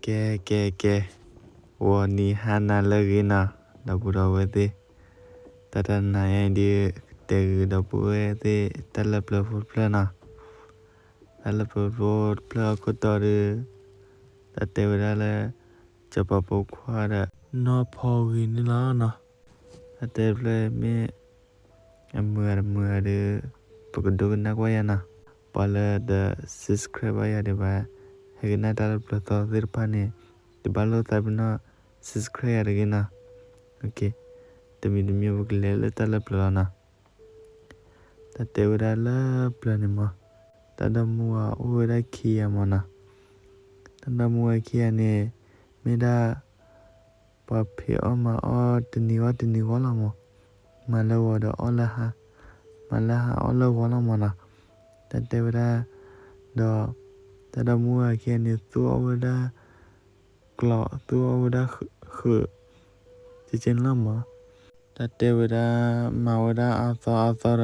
ကဲ ကဲ ကဲ, ဂီၤနံၤဟါနၤလၢအဂ့ၤနီၤ, ဒီပုၢ်ဒီဝဲၢ်သ့ၣ်, တၢ်တနၤအံၤဒုး ကတဲဂ့ၤဒီပုၢ်ဝဲၢ်သ့ၣ် တၢ်လၢပျၢၤဖိတဖျၢၣ်နီၤ. တၢ်လၢပျၢၤဖိတဖျၢၣ်အခိၣ်တီဒီး တၢ်တဲဝဲဒၣ်လၢ စီၤပၤဖိခွါဒီး နီၢ်ဖီဂ့ၤန့ၣ်လီၤနီၤ. တၢ်တဲတဖျၢၣ်မ့ၢ် အမုာ်ဂ့ၤတမုာ်ဂ့ၤဒီး ပကဒိကနၣ်ကွၢ်ယၤနီၤ. ပှၤလၢတ subscribe ဘၣ်ယၤဒံးဘၣ်, ဟဲကနၣ်တၢ်လၢပျၢၤသီသ့ၣ်တဖၣ်န့ၣ် တဘၣ်လိၣ်သးပ့ၤနီၣ် subscribe ယၤတဂ့ၤနီၤ. တမံၤတမံၤပကလဲၤလၢတၢ်လၢပျၢၤလီၤနီၤ. တၢ်တဲဝဲဒၣ်လၢပျၢၤန့ၣ်မး, တၢ်ဒီမါဝၤအိၣ်ဝဲဒၣ်ခံဂၤမးနီၤ. တၢ်ဒီမါဝၤခံဂၤန့ၣ် မ့ၢ်ဒၣ် ပှၤဖံးအီၣ်မၤအီၣ်တနံၤဂီၢ်တနံၤဂီၢ်လီၤမး, မၤလၢဂီၤဒီးအီၣ်လၢဟါ, မၤလၢဟါအီၣ်လၢဂီၢ်လီၤမးနီၤ. တၢ်တဲဝဲဒၣ် ဒီး တၢ်ဒီမါဝၤခံဂၤန့ၣ် သူၣ်အီၣ်ဝဲဒၣ် ကျီး သူၣ်အီၣ်ဝဲဒၣ်ဃုာ် ကကဲန့ၣ်လီၤမး. တၢ်တဲဝဲဒၣ် မၤဝဲဒၣ်အသီအသီ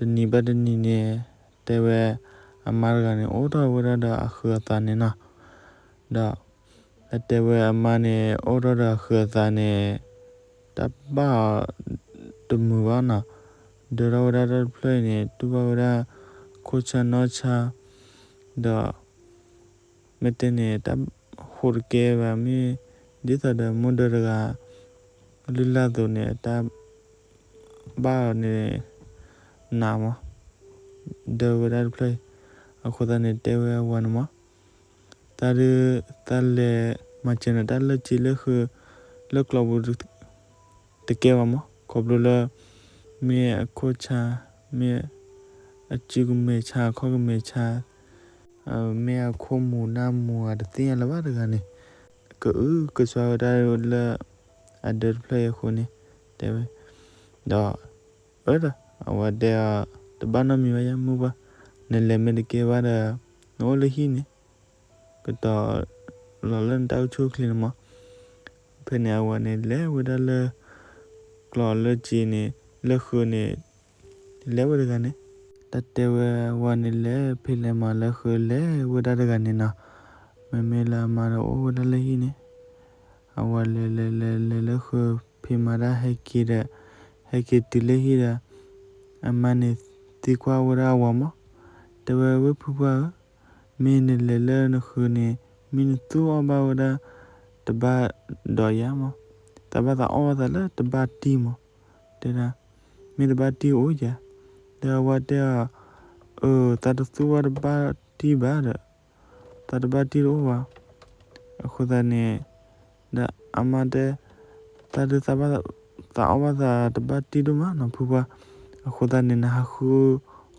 ဒီး တနံၤဘၣ်တနံၤန့ၣ် တဲဝဲ အမါတဂၤန့ၣ် အိၣ်ထီၣ်ဝဲဒၣ်ဒီးအဃုာ်အသးန့ၣ်နီၤ. ဒီး တၢ်တဲဝဲအမါန့ၣ် အိၣ်ထီၣ်ဒီးအဃုာ်အသးန့ၣ် တၢ်ဘၣ်အီၤတမုာ်ဘၣ်နီၤ. ဒၢထီၣ်ဝဲဒၣ်တၢ်တဖျၢၣ်အံၤန့ၣ် တူၢ်ဘၣ်ဝဲဒၣ် ခိၣ်ဆၢနီၢ်ဆၢ ဒီး မ့ၢ်တဲန့ၣ် တၢ်ဟူးတကဲဘၣ် မ့ၢ်ဒ်သိးဒီး မိၢ်ဒၢတဂၤ လုၢ်လၢ်အသိးန့ၣ် တၢ်ဘၣ်အီၤန့ၣ် နးမး ဒၢဝဲဒၣ်တဖျၢၣ်အံၤ. အဃိသတးန့ၣ် တဲဝဲအဝၤန့ၣ်မး, တၢ်ဒုး သးလဲၤမၤစၢၤနတၢ်လၢစ့လၢဃုာ် လၢကျီးပူၤ တကဲဘၣ်မး, ခီဖျိလၢ မ့ၢ်အခိၣ်ဆါ, မ့ၢ်အစုကမဲာ်ဆါ, အခီၣ်ကမဲာ်ဆါ, မ့ၢ်အခိၣ်မူၤနၢ်မူၤအတသ့ၣ်ညါလၢၤဘၣ်တဂၤန့ၣ်, ကအုကစွါဝဲဒၣ်လၢ အဒၢတဖျၢၣ်အံၤအဃိန့ၣ် တဲဝဲ, ဒီး အၢဒီး အဝၤတဲအီၤ တဘၣ်နီတမံၤဘၣ်ယၤ မုၢ်ပှၢ်, နလဲၤမ့ၢ်တကဲဘၣ်ဒီး နအိၣ်လၢဟံၣ်န့ၣ် ကတီၤလီၤလၢနတၢ်အိၣ်ဆူၣ်အိၣ်ချ့န့ၣ်မး. ဖဲန့ၣ်အဝၤန့ၣ် လဲၤဝဲဒၣ်လၢ ကျီးလၢစ့န့ၣ် လၢဃုာ်န့ၣ် လဲၤဝဲတဂၤန့ၣ်, တၢ်တဲဝဲအဝၤန့ၣ် လဲၤဖံးလဲၤမၤလၢဃုာ် လဲၤဝဲဒၣ်တဂၤန့ၣ်နီၤ. မ့မ့ၢ်လၢအမါဒီးအိၣ်ဝဲဒၣ်လၢဟံၣ်န့ၣ်, အဝၤလဲၤလဲၤလဲၤလဲၤလၢဃုာ် ဖံးမၤတၢ်ဟဲက့ၤဒီး ဟဲက့ၤတုၤလၢဟံၣ်ဒီး အမါန့ၣ်သံကွၢ်ဝဲဒၣ်အဝၤမး, တဲဝဲ ဝ့ၢ်ဖုပှၢ်ဧၢ, မ့ၢ်နလဲၤလၢနဃုာ်န့ၣ် မ့ၢ်နသူၣ်အီၣ်ဘၣ်ဝဲဒၣ် တဘၣ်ဒီးယၤမး, သးဘၣ်သးအီၣ်ဘၣ်သးလၢတဘၣ်တံၢ်မး, တဲဒၣ် မ့ၢ်တဘၣ်တံၢ်အိၣ်ယၤ, ဒီးအဝၤတဲအီၤ, အၢ သးတသူၣ်ဘၣ်တဘၣ်တံၢ်ဘၣ်ဒီး သးတဘၣ်တံၢ်တအိၣ်ဘၣ်. အဃိသတးန့ၣ် ဒီးအမါတဲ, သးဒုးသးဘၣ်သးအီၣ်ဘၣ်သးတဘၣ်တံၢ်ဒိၣ်မးနီၤဖုပှၢ်, အဃိသတးန့ၣ် နဟးဃု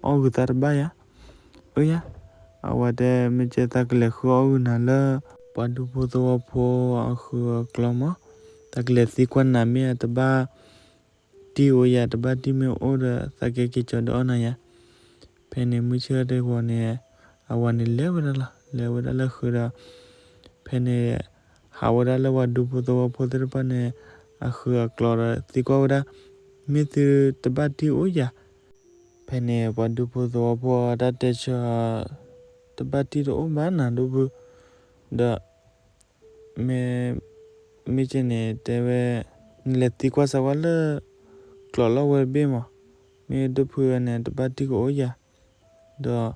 အီၣ်ဂုာ်သးတဘၣ်ယၤ, အၢယၤ, အဝၤတဲ မ့ၢ်ကဲသးကလဲၤဃုအီၣ်ဂုာ်နၤလၢ ပှၤဒူဖိသဝီဖိအဃုာ်အကျီမး, သးကလဲၤသံကွၢ်နၤမ့ၢ်အတဘၣ်တံၢ်အိၣ်ယၤ တဘၣ်တံၢ်မ့ၢ်အိၣ်ဒီး သးကဲက့ၤကၠီၤဒီးအီၣ်နၤယၤ. ဖဲန့ၣ်မုၢ်ဆ့ၣ်ထီၣ်တဂီၤန့ၣ် အဝၤန့ၣ်လဲၤဝဲဒၣ်လီၤ, လဲၤဝဲဒၣ်လၢဃုာ်ဒီး ဖဲန့ၣ် ဟးဝဲဒၣ်လၢပှၤဒူဖိသဝီဖိသ့ၣ်တဖၣ်န့ၣ် အဃုာ်အကျီဒီးသံကွၢ်ဝဲဒၣ်, မ့ၢ်သုတဘၣ်တံၢ်အိၣ်ယၤ. ဖဲန့ၣ် ပှၤဒူဖိသဝီဖိအတၢ်တဲဆၢ, တဘၣ်တံၢ်တအိၣ်ဘၣ်နၤဒိၣ်ဘု, ဒီး မ့ၢ်, မ့ၢ်ကဲန့ၣ် တဲဝဲ, နလဲၤသံကွၢ်စၢၤကွၢ်လၢ ကျီးလီၢ်ဝဲတဘ့ၣ်မး, မ့ၢ်ဒိၣ်ဖုန့ၣ် တဘၣ်တံၢ်ကအိၣ်ယၤ, ဒီး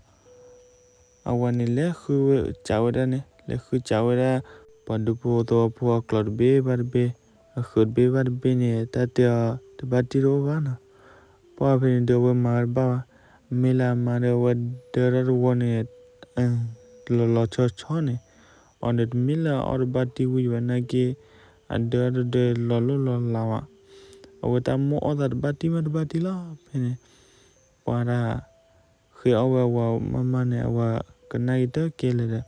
အဝၤန့ၣ်လဲၤဃုစးဝဲဒၣ်န့ၣ်, လဲၤဃုစးဝဲဒၣ် ပှၤဒူဖိသဝီဖိအကျီးတဘ့ၣ်ဘၣ်တဘ့ၣ်, အဃုာ်တဘ့ၣ်ဘၣ်တဘ့ၣ်န့ၣ် တၢ်တဲအီၤ တဘၣ်တံၢ်တအိၣ်ဘၣ်နီၤ. ပှၢ်ဖဲန့ၣ်ဒီးအဝဲမၤဝဲတဘၣ်ဘၣ်, မ့ၢ်လၢအမါဒီးအဝဲဒၢထီၣ်တဝီန့ၣ် လီၤလီၤဆီဆီန့ၣ်, အီၤန့ၣ်တမ့ၢ်လၢအအီၣ်တဘၣ်တံၢ်ဝံၤဘၣ်နာ်က့, အဒၢတဒၢလီၤလိၢ်လီၤလးဘၣ်, အဝဲတၢ်မိၣ်အီၣ်သးတဘၣ်တံၢ်မးတဘၣ်တံၢ်လီၤ. ဖဲန့ၣ် ပှၤဒၣ် ဃ့အီၣ်ဝဲအဝၤမးမးန့ၣ် အဝၤကနၣ်က့ၤတၢ်ကဲလၢာ်ဒီး,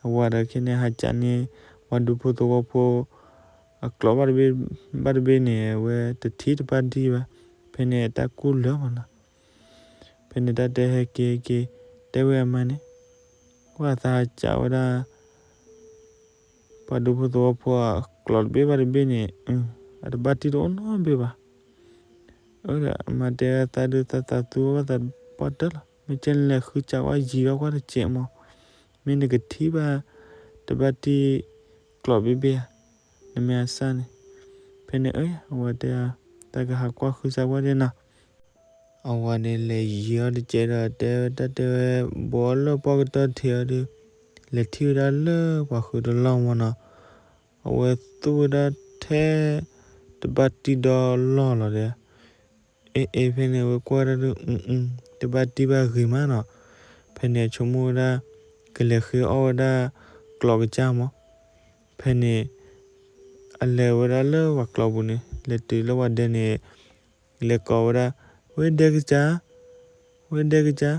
အဝၤဒီးခဲန့ၣ် ဟးကးန့ၢ် ပှၤဒူဖိသဝီဖိ အကျီးဘၣ်တဘ့ၣ်ဘၣ်တဘ့ၣ်န့ၣ် အဝဲတထံၣ်တဘၣ်တံၢ်ဘၣ်, ဖဲန့ၣ်တၢ်ကူၣ်လၢာ်မးနီၤ. ဖဲန့ၣ်တၢ်တဲဟဲက့ၤဟဲက့ၤ, တဲဝဲအမါန့ၣ်, ကွၢ်သးဟးကးဝဲဒၣ် ပှၤဒူဖိသဝီဖိအကျီးတဘ့ၣ်ဘၣ်တဘ့ၣ်န့ၣ်, အတဘၣ်တံၢ်တအိၣ်နီတဘ့ၣ်ဘၣ်. အၢ ဒီးအမါတဲသးဒုးသးသးသူအီၣ်ဘၣ်သးပှၢ်တၢၢ်လီၤ, မ့ၢ်ကဲလဲၤဃုစးကွၢ်ယံာ်ထီၣ်ကွၢ်တစဲးမး, မ့ၢ်နကထံၣ်ဘၣ် တဘၣ်တံၢ်ကျိးဘ့ၣ်ဘ့ၣ်ဧါ, နမ့ၢ်အစၢ်န့ၣ်. ဖဲန့ၣ်အဝၤတဲ, တၢ်ကဟးကွၢ်ဃုစၢ်ဝဲဒၣ်နီၤ. အဝၤန့ၣ်လဲၤယံၤအီၤတကဲးဒီး တဲဝဲတၢ်တဲဝဲ, ဘှီလၢပှၢ်ကတီၢ်ထံးအီၤဒီး လဲၤထံၣ်ဝဲဒၣ်လၢပှၤဃုတလီၢ်မၢ်နီၤ. အဝဲသူၣ်ဝဲဒၣ်ထဲ တဘၣ်တံၢ်ဒီလီၢ်လီၤဒီး, အ့ အ့ ဖဲန့ၣ်အဝဲကွၢ်ဒၣ်ဒီး တဘၣ်တံၢ်ဘၣ်ဂ့ၤမးနီၤ. ဖဲန့ၣ်အဆိကမိၣ်ဝဲဒၣ် ကလဲၤဃ့အီၣ်ဝဲဒၣ်ကျိးကစၢ်မၢ်. ဖဲန့ၣ် အလဲၤဝဲဒၣ်လၢပှၤကျိးပူၤန့ၣ် လဲၤတုၤလၢပှၤဒဲန့ၣ် လဲၤကိးဝဲဒၣ်, ဝဲဒဲကစၢ်, ဝဲဒဲကစၢ်,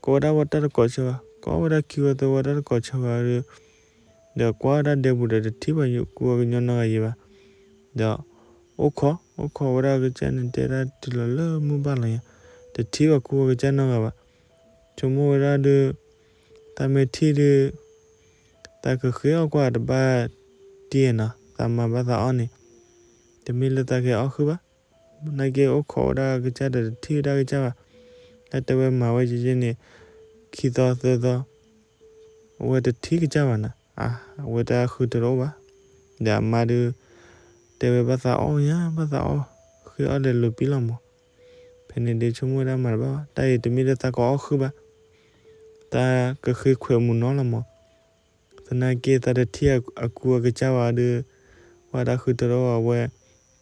ကိးဝဲဒၣ်ဝဲတၢ်တကိးဆၢဘၣ်, ကိးဝဲဒၣ်ခံဝဲသၢဝဲတၢ်တကိးဆၢဘၣ်ဒီး, ဒီးကွၢ်ဝဲဒၣ်ဒဲပူၤဒီး တထံၣ်ပှၤကူအီၤကညီနီတဂၤယဲဘၣ်. ဒီးအိၣ်ခိး, အိၣ်ခိးဝဲဒၣ်ကစၢ်န့ၣ် တဲဒၣ်တုၤလီၤလၢမုၢ်ဘၣ်လီၤညါ, တထံၣ်ပှၤကူအီၤကစၢ်နီတဂၤဘၣ်. ဆိကမိၣ်ဝဲဒၣ်ဒီး တၢ်မ့ၢ်ထံၣ်ဒီး သးကဃ့အီၣ်ကွၢ်တဘၣ်တံၢ်နီၤ, သးမၤဘၣ်သးအီၣ်န့ၣ်, တမ့ၢ်လၢသးကဟဲအီၣ်ဃုာ်ဘၣ်. နာ်က့အိၣ်ခိးဝဲဒၣ်ကစၢ်ဒီး တထံၣ်ဝဲဒၣ်ကစၢ်ဘၣ်. တၢ်တဲဝဲမၤဝဲယဲယဲန့ၣ် ခံသီသၢသီ အဝဲတထံၣ်ကစၢ်ဘၣ်နီၤ, အဝဲတၢ်ဃုထၢတအိၣ်ဘၣ်. ဒီးအမါဒီး တဲဝဲဘၣ်သးအီၣ်ညါ, ဘၣ်သးအီၣ်, ဃ့အီၣ်ဒီးလိၤပံလီၤမၢ်. ဖဲန့ၣ်ဒုးဆိကမိၣ်ဝဲဒၣ်မၤတဘၣ်ဘၣ်, တၢ်အံၤတမ့ၢ်လၢသးကအီၣ်ဃုာ်ဘၣ်, သးကဃ့ခွဲးမုၢ်နီၤလီၤမၢ်. သနာ်က့သးတထံၣ်အကူအကစၢ်ဘၣ်ဒီး ပှၤတၢ်ဃုထၢတအိၣ်ဘၣ်ဝဲ,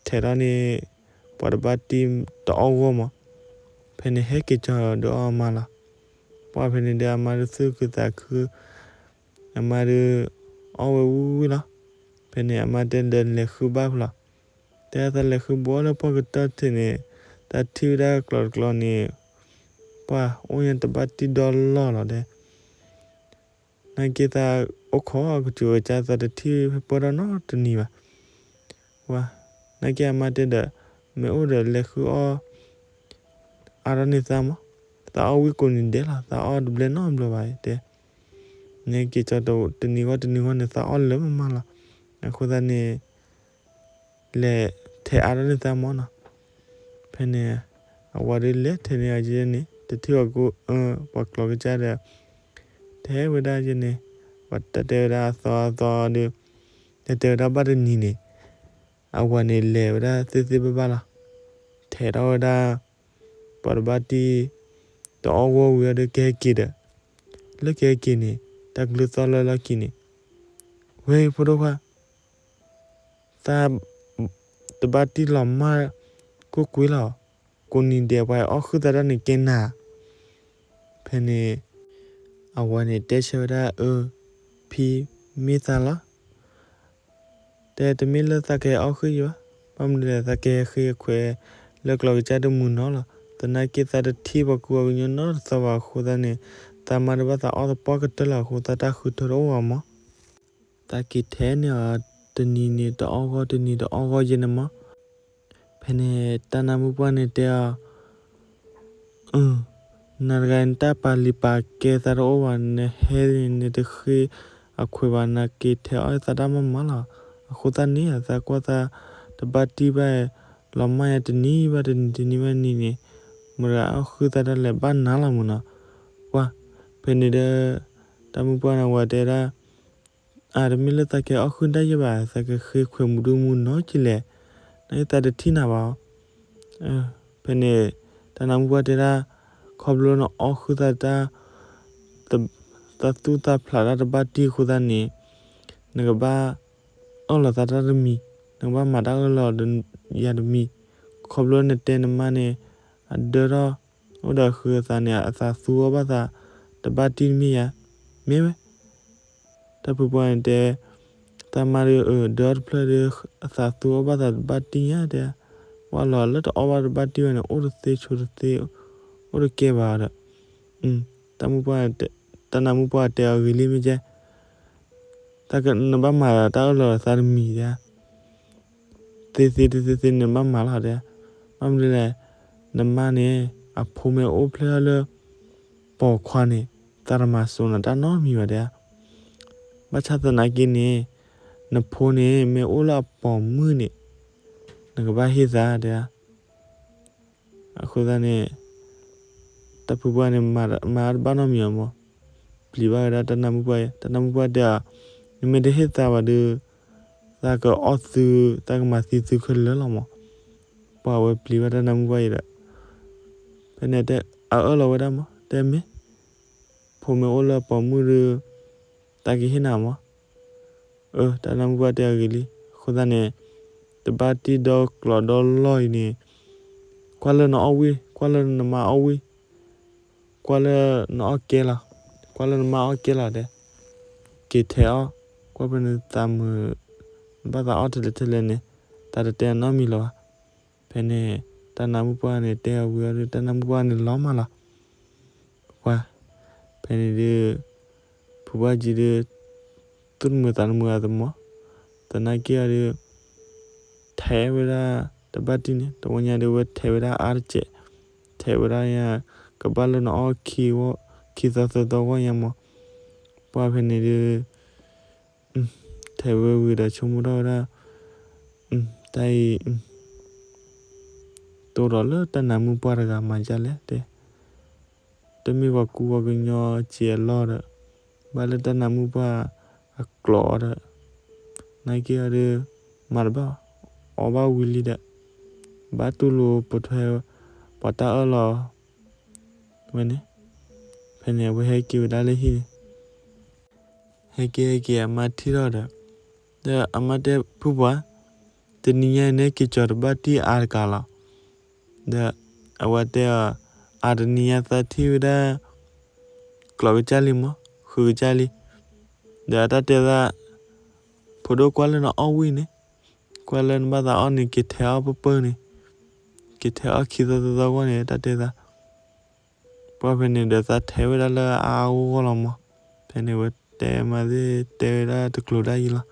ထဲးထီၣ်န့ၣ် ပှၤတဘၣ်တံၢ်တအီၣ်ဂီၢ်မၢ်. ဖဲန့ၣ်ဟဲက့ၤကၠီၤဒီးအီၣ်အမါလီၤ. ပှၢ်ဖဲန့ၣ်ဒီးအမါဒီးသူၣ်ခုသးခု, အမါဒီး အီၣ်ဝဲဝံၤဝံၤလီၤ. ဖဲန့ၣ်အမါတဲဒီးလဲၤဃုဘၣ်ဖဲလီၤ. တဲသးလဲၤဃုဘှီလၢပှၢ်ကတီၢ်ထံးန့ၣ်, တၢ်ထံၣ်ဝဲဒၣ်ကျိးတကျိးန့ၣ်, ပှၢ်အိၣ်ညါတဘၣ်တံၢ်ဒီလီၢ်လီၤဒဲး. နာ်က့သးအိၣ်ခိးအီၤကစၢ်ကစၢ် သးတထံၣ်ပၢၢ်ထီၣ်နီတနံၤဘၣ်. ပှၢ်, နာ်က့အမါတဲဒီး, မ့ၢ်အိၣ်ဒီးလဲၤဃုအီၣ် အါထီၣ်န့ၢ်သးမၢ်, သးအီၣ်ဝံကိးနံၤဒဲးလီၤ, သးအီၣ်တဘျဲနီတဘျီဘၣ်တဲ. နက့ၤကၠီၤတနံၤဂီၢ်တနံၤဂီၢ်န့ၣ် သးအီၣ်လၢမးမးလီၤ. အဃိသတးန့ၣ် လဲၤထဲးအါထီၣ်န့ၢ်သးမၢ်နီၤ. ဖဲန့ၣ် အဝၤဒုးလဲၤထဲးန့ၢ်အီၤယဲန့ၣ် တထံၣ်ပှၤကူ ပှၤကျိးကစၢ်ဒီး ထဲးဝဲဒၣ်ယဲန့ၣ် ပှၤတၢ်တဲဝဲဒၣ်အသီအသီဒီး တၢ်တဲဝဲဒၣ်ဘၣ်တနံၤန့ၣ် အဝၤန့ၣ်လဲၤဝဲဒၣ်သ့သ့ဘၣ်ဘၣ်လီၤ. ထဲးထီၣ်ဝဲဒၣ် ပှၤတဘၣ်တံၢ် တအီၣ်ဂီၢ်ဝံၤအီၤဒီးကဟဲက့ၤဒီး လၢကဟဲက့ၤန့ၣ် တၢ်ကလုၢ်သီၣ်လၢလီၢ်ခံန့ၣ် ဝဲဖိဒိၣ်ခွါ သး တဘၣ်တံၢ်လီၤမၢ် ကွ့ၢ်ကွ့ၢ်လီၤ. ကိးနံၤဒဲးပှၤအီၣ်ဃုာ်သးတၢ်န့ၣ်ကဲနၤ. ဖဲန့ၣ် အဝၤန့ၣ်တဲဆၢဝဲဒၣ်အၢ ဖံ မ့ၢ်သးလီၤ. တဲတမ့ၢ်လၢသးကဟဲအီၣ်ဃုာ်ယဘၣ်. ဘၣ်မနုၤလဲၣ် သးကဟဲဃ့ခွဲးလၢကျိးကစၢ်တမုာ်နီၤလီၤ. သနာ်က့သးတထံၣ်ပှၤကူအီၤကညီနီတသီဘၣ်အဃိသတးန့ၣ် သးမါတဘၣ်သးအီၣ်သပှၢ်ကတၢၢ်လီၤအဃိသတးတၢ်ဃုထၢတအိၣ်ဘၣ်မၢ်. သးက့ၤထဲးန့ၢ်အီၤတနံၤန့ၣ်တအီၣ်ဂီၢ် တနံၤတအီၣ်ဂီၢ်ယဲန့ၣ်မၢ်. ဖဲန့ၣ် တၢ်နါမုၣ်ပှၢ်န့ၣ်တဲအီၤ အၢ နၤတဂၤနတၢ်ပာ်လံာ်ပာ်ကဲသးတအိၣ်ဘၣ်, နဟဲန့ၣ် နတဃ့အခွဲးဘၣ်, နက့ၤထဲးအီၣ်သးတၢ်မးမးလီၤ. အဃိသတးန့ၣ် သးကွၢ်သးတဘၣ်တံၢ်ဘၣ် လီၤမၢ်ယၤတနံၤဘၣ်တနံၤ တနံၤဘၣ်တနံၤန့ၣ် မတၤအီၣ်ဃုာ်သးတၢ်လဲၣ် ဘၣ်နၤလီၤမုၢ်နီၤ. ပှၢ် ဖဲန့ၣ်ဒီး တၢ်မုၣ်ပှၢ်န့ၣ်ဝဲတဲဒၣ် အါ တမ့ၢ်လၢသးကဲအီၣ်ဃုာ်တၢ်ယဲဘၣ်, သးကဃ့ခွဲးမုၢ်ဒိၣ်မုၢ်နီၤကလဲၣ်, နသးတထံၣ်နၤဘၣ်အီၤ. ဖဲန့ၣ် တၢ်နါမုၣ်ပှၢ်တဲဒၣ် ခီဖျိနအီၣ်ဃုာ်သးတၢ် သးသူၣ်သးဖျးတၢ်တဘၣ်တံၢ်အဃိသတးန့ၣ် နကဘၣ်အၢၣ်လီၤသးတၢ်တမံၤ, နကဘၣ်မၤတၢ်အၢၣ်လီၤယၤတမံၤ, ခီဖျိနတဲနမါန့ၣ် အဒၢထီၣ် အိၣ်ဒီးဃုာ်အသးန့ၣ် အသးသူအီၣ်ဘၣ်သး တဘၣ်တံၢ်တမ့ၢ်ယၤ, မ့ၢ်ဝဲ တၢ်ဖုပှၢ်န့ၣ်တဲ သးမါဒီးအဒၢထီၣ်တဖျၢၣ်ဒီး အသးသူအီၣ်ဘၣ်သးတဘၣ်တံၢ်ညါတဲ, ပှၢ်လီၤလၢတအီၣ်ဘၣ်တဘၣ်တံၢ်ဘၣ်န့ၣ် အိၣ်တသ့ဆိးတသ့, အိၣ်တကဲဘၣ်ဒီး တၢ်မုၣ်ပှၢ်, တၢ်နါမုၣ်ပှၢ်တဲအီၤဂ့ၤလံမ့ၢ်ကဲ, နဘၣ်မၤတၢ်အၢၣ်လီၤသးတမံၤတဲ သ့သ့တသ့သ့န့ၣ်ဘၣ်မၤလီၤတဲ, ဘၣ်မနုၤလဲၣ်, နမါန့ၣ် အဖိမ့ၢ်အိၣ်ဖျဲၣ်ထီၣ်လၢ ပိာ်ခွါန့ၣ် သးတမၤစိၤနၤတၢ်နီတမံၤဘၣ်တဲ, ဘၣ်ဆၣ်သနာ်က့န့ၣ် နဖိန့ၣ် မ့ၢ်အိၣ်လၢအပိာ်မုၣ်န့ၣ် နကဘၣ်ဟ့ၣ်သးတဲ အဃိသတးန့ၣ် တၢ်ဖုပှၢ်န့ၣ် မၤတဘၣ်နီတမံၤအီၤမး, ပျံၤဘၣ်ဝဲဒၣ်တၢ်နါမုၣ်ပှၢ်, တၢ်နါမုၣ်ပှၢ်တဲအီၤ, နမ့ၢ်တဟ့ၣ်သါဘၣ်ဒီး သးကအီၣ်သု, သးကမၤသံသုခဲလၢာ်လီၤမး. ပှၢ်ဝဲပျံၤဘၣ်တၢ်နါမုၣ်ပှၢ်အံၤဒီး ဖဲန့ၣ်တဲ အအၢၣ်လီၤဝဲဒၣ်မး, တဲမ့ၢ် ဖိမ့ၢ်အိၣ်လၢအပိာ်မုၣ်ဒီး သးကဟ့ၣ်နၤမး. အၢ တၢ်နါမုၣ်ပှၢ်တဲအဂ့ၤလံ. အဃိသတးန့ၣ် တဘၣ်တံၢ်ဒီကျိးဒီလီၢ်အံၤန့ၣ် ကွၢ်လၢနအီၣ်ဝံၣ်, ကွၢ်လၢနမါအီၣ်ဝံၣ်, ကွၢ်လၢနအီၣ်ကဲလီၤ, ကွၢ်လၢနမါအီၣ်ကဲလီၤတဲ, က့ၤထဲးအီၣ်, ကွၢ်ဖဲန့ၣ်သးမုာ်, ဘၣ်သးအီၣ်ထဲလဲၣ်ထဲလဲၣ်န့ၣ် သးတတဲအနီတမံၤလၢၤဘၣ်. ဖဲန့ၣ် တၢ်နါမုၣ်ပှၢ်န့ၣ် တဲအဝံၤအီၤဒီး တၢ်နါမုၣ်ပှၢ်န့ၣ်လီၤမးလီၤ. ပှၢ်, ဖဲန့ၣ်ဒီး ဖုဘၣ်ကံဒီး သူၣ်တမုာ်သးတမုာ်အသးမး, သနာ်က့အီၤဒီး ထဲးဝဲဒၣ်တဘၣ်တံၢ်န့ၣ် တဝီညါဒီး ဝဲထဲးဝဲဒၣ်အါတစဲး, ထဲးဝဲဒၣ်ညါ ကဘၣ်လၢနအီၣ်ခံသီသၢသီဂီၢ်ညါမး. ပှၢ်ဖဲန့ၣ်ဒီး ထဲးဝဲဝံၤဒီးဆိကမိၣ်ထီၣ်ဝဲဒၣ်, တၢ်အံၤ တအိၣ်ဒီးလၢတၢ်နါမုၣ်ပှၢ်တဂၤမၤဒ်လဲၣ်တဲ, တမ့ၢ်ပှၤကူပှၤကညီစ့အလီၢ်ဒီး ဘၣ်လၢတၢ်နါမုၣ်ပှၢ်အကျိးအီၤဒီး နာ်က့အီၤဒီး မၤတဘၣ်, အီၣ်ဘၣ်ဝံၤလံဒီး ဘၣ်တူၢ်လိာ်ပိာ်ထွဲ ပှၤတၢ်အၢၣ်လီၤဝဲန့ၣ်. ဖဲန့ၣ် အဝဲဟဲက့ၤဝဲဒၣ်လၢဟံၣ်န့ၣ် ဟဲက့ၤဟဲက့ၤ အမါထံၣ်ထီၣ်ဒီး, ဒီးအမါတဲ ဖုပှၢ်, တနံၤညါအံၤန့ၣ် က့ၤကၠီၤတဘၣ်တံၢ်အါတကးလီၤ. ဒီးအဝဲတဲအီၤ, အါတနံၤညါသးထံၣ်ဝဲဒၣ် ကျိးကစၢ်လံမး, ဃုာ်ကစၢ်လံ. ဒီးအတၢ်တဲသး, ဖိဒိၣ်ကွၢ်လၢနအီၣ်ဝံၣ်န့ၣ်, ကွၢ်လၢနဘၣ်သးအီၣ်န့ၣ် က့ၤထဲးအီၣ်ပၢၢ်ပၢၢ်န့ၣ်, က့ၤထဲးအီၣ်ခံသီသၢသီဂီၢ်န့ၣ် တၢ်တဲသး ပှၢ်ဖဲန့ၣ်ဒီးသးထဲးဝဲဒၣ်လၢအါအါဂီၢ်ဂီၢ်လီၤမး. ဖဲန့ၣ်ဝဲတဲမၤသ့ၣ် တဲဝဲဒၣ်တကျိၤဒၣ်ယံၤလီၤ.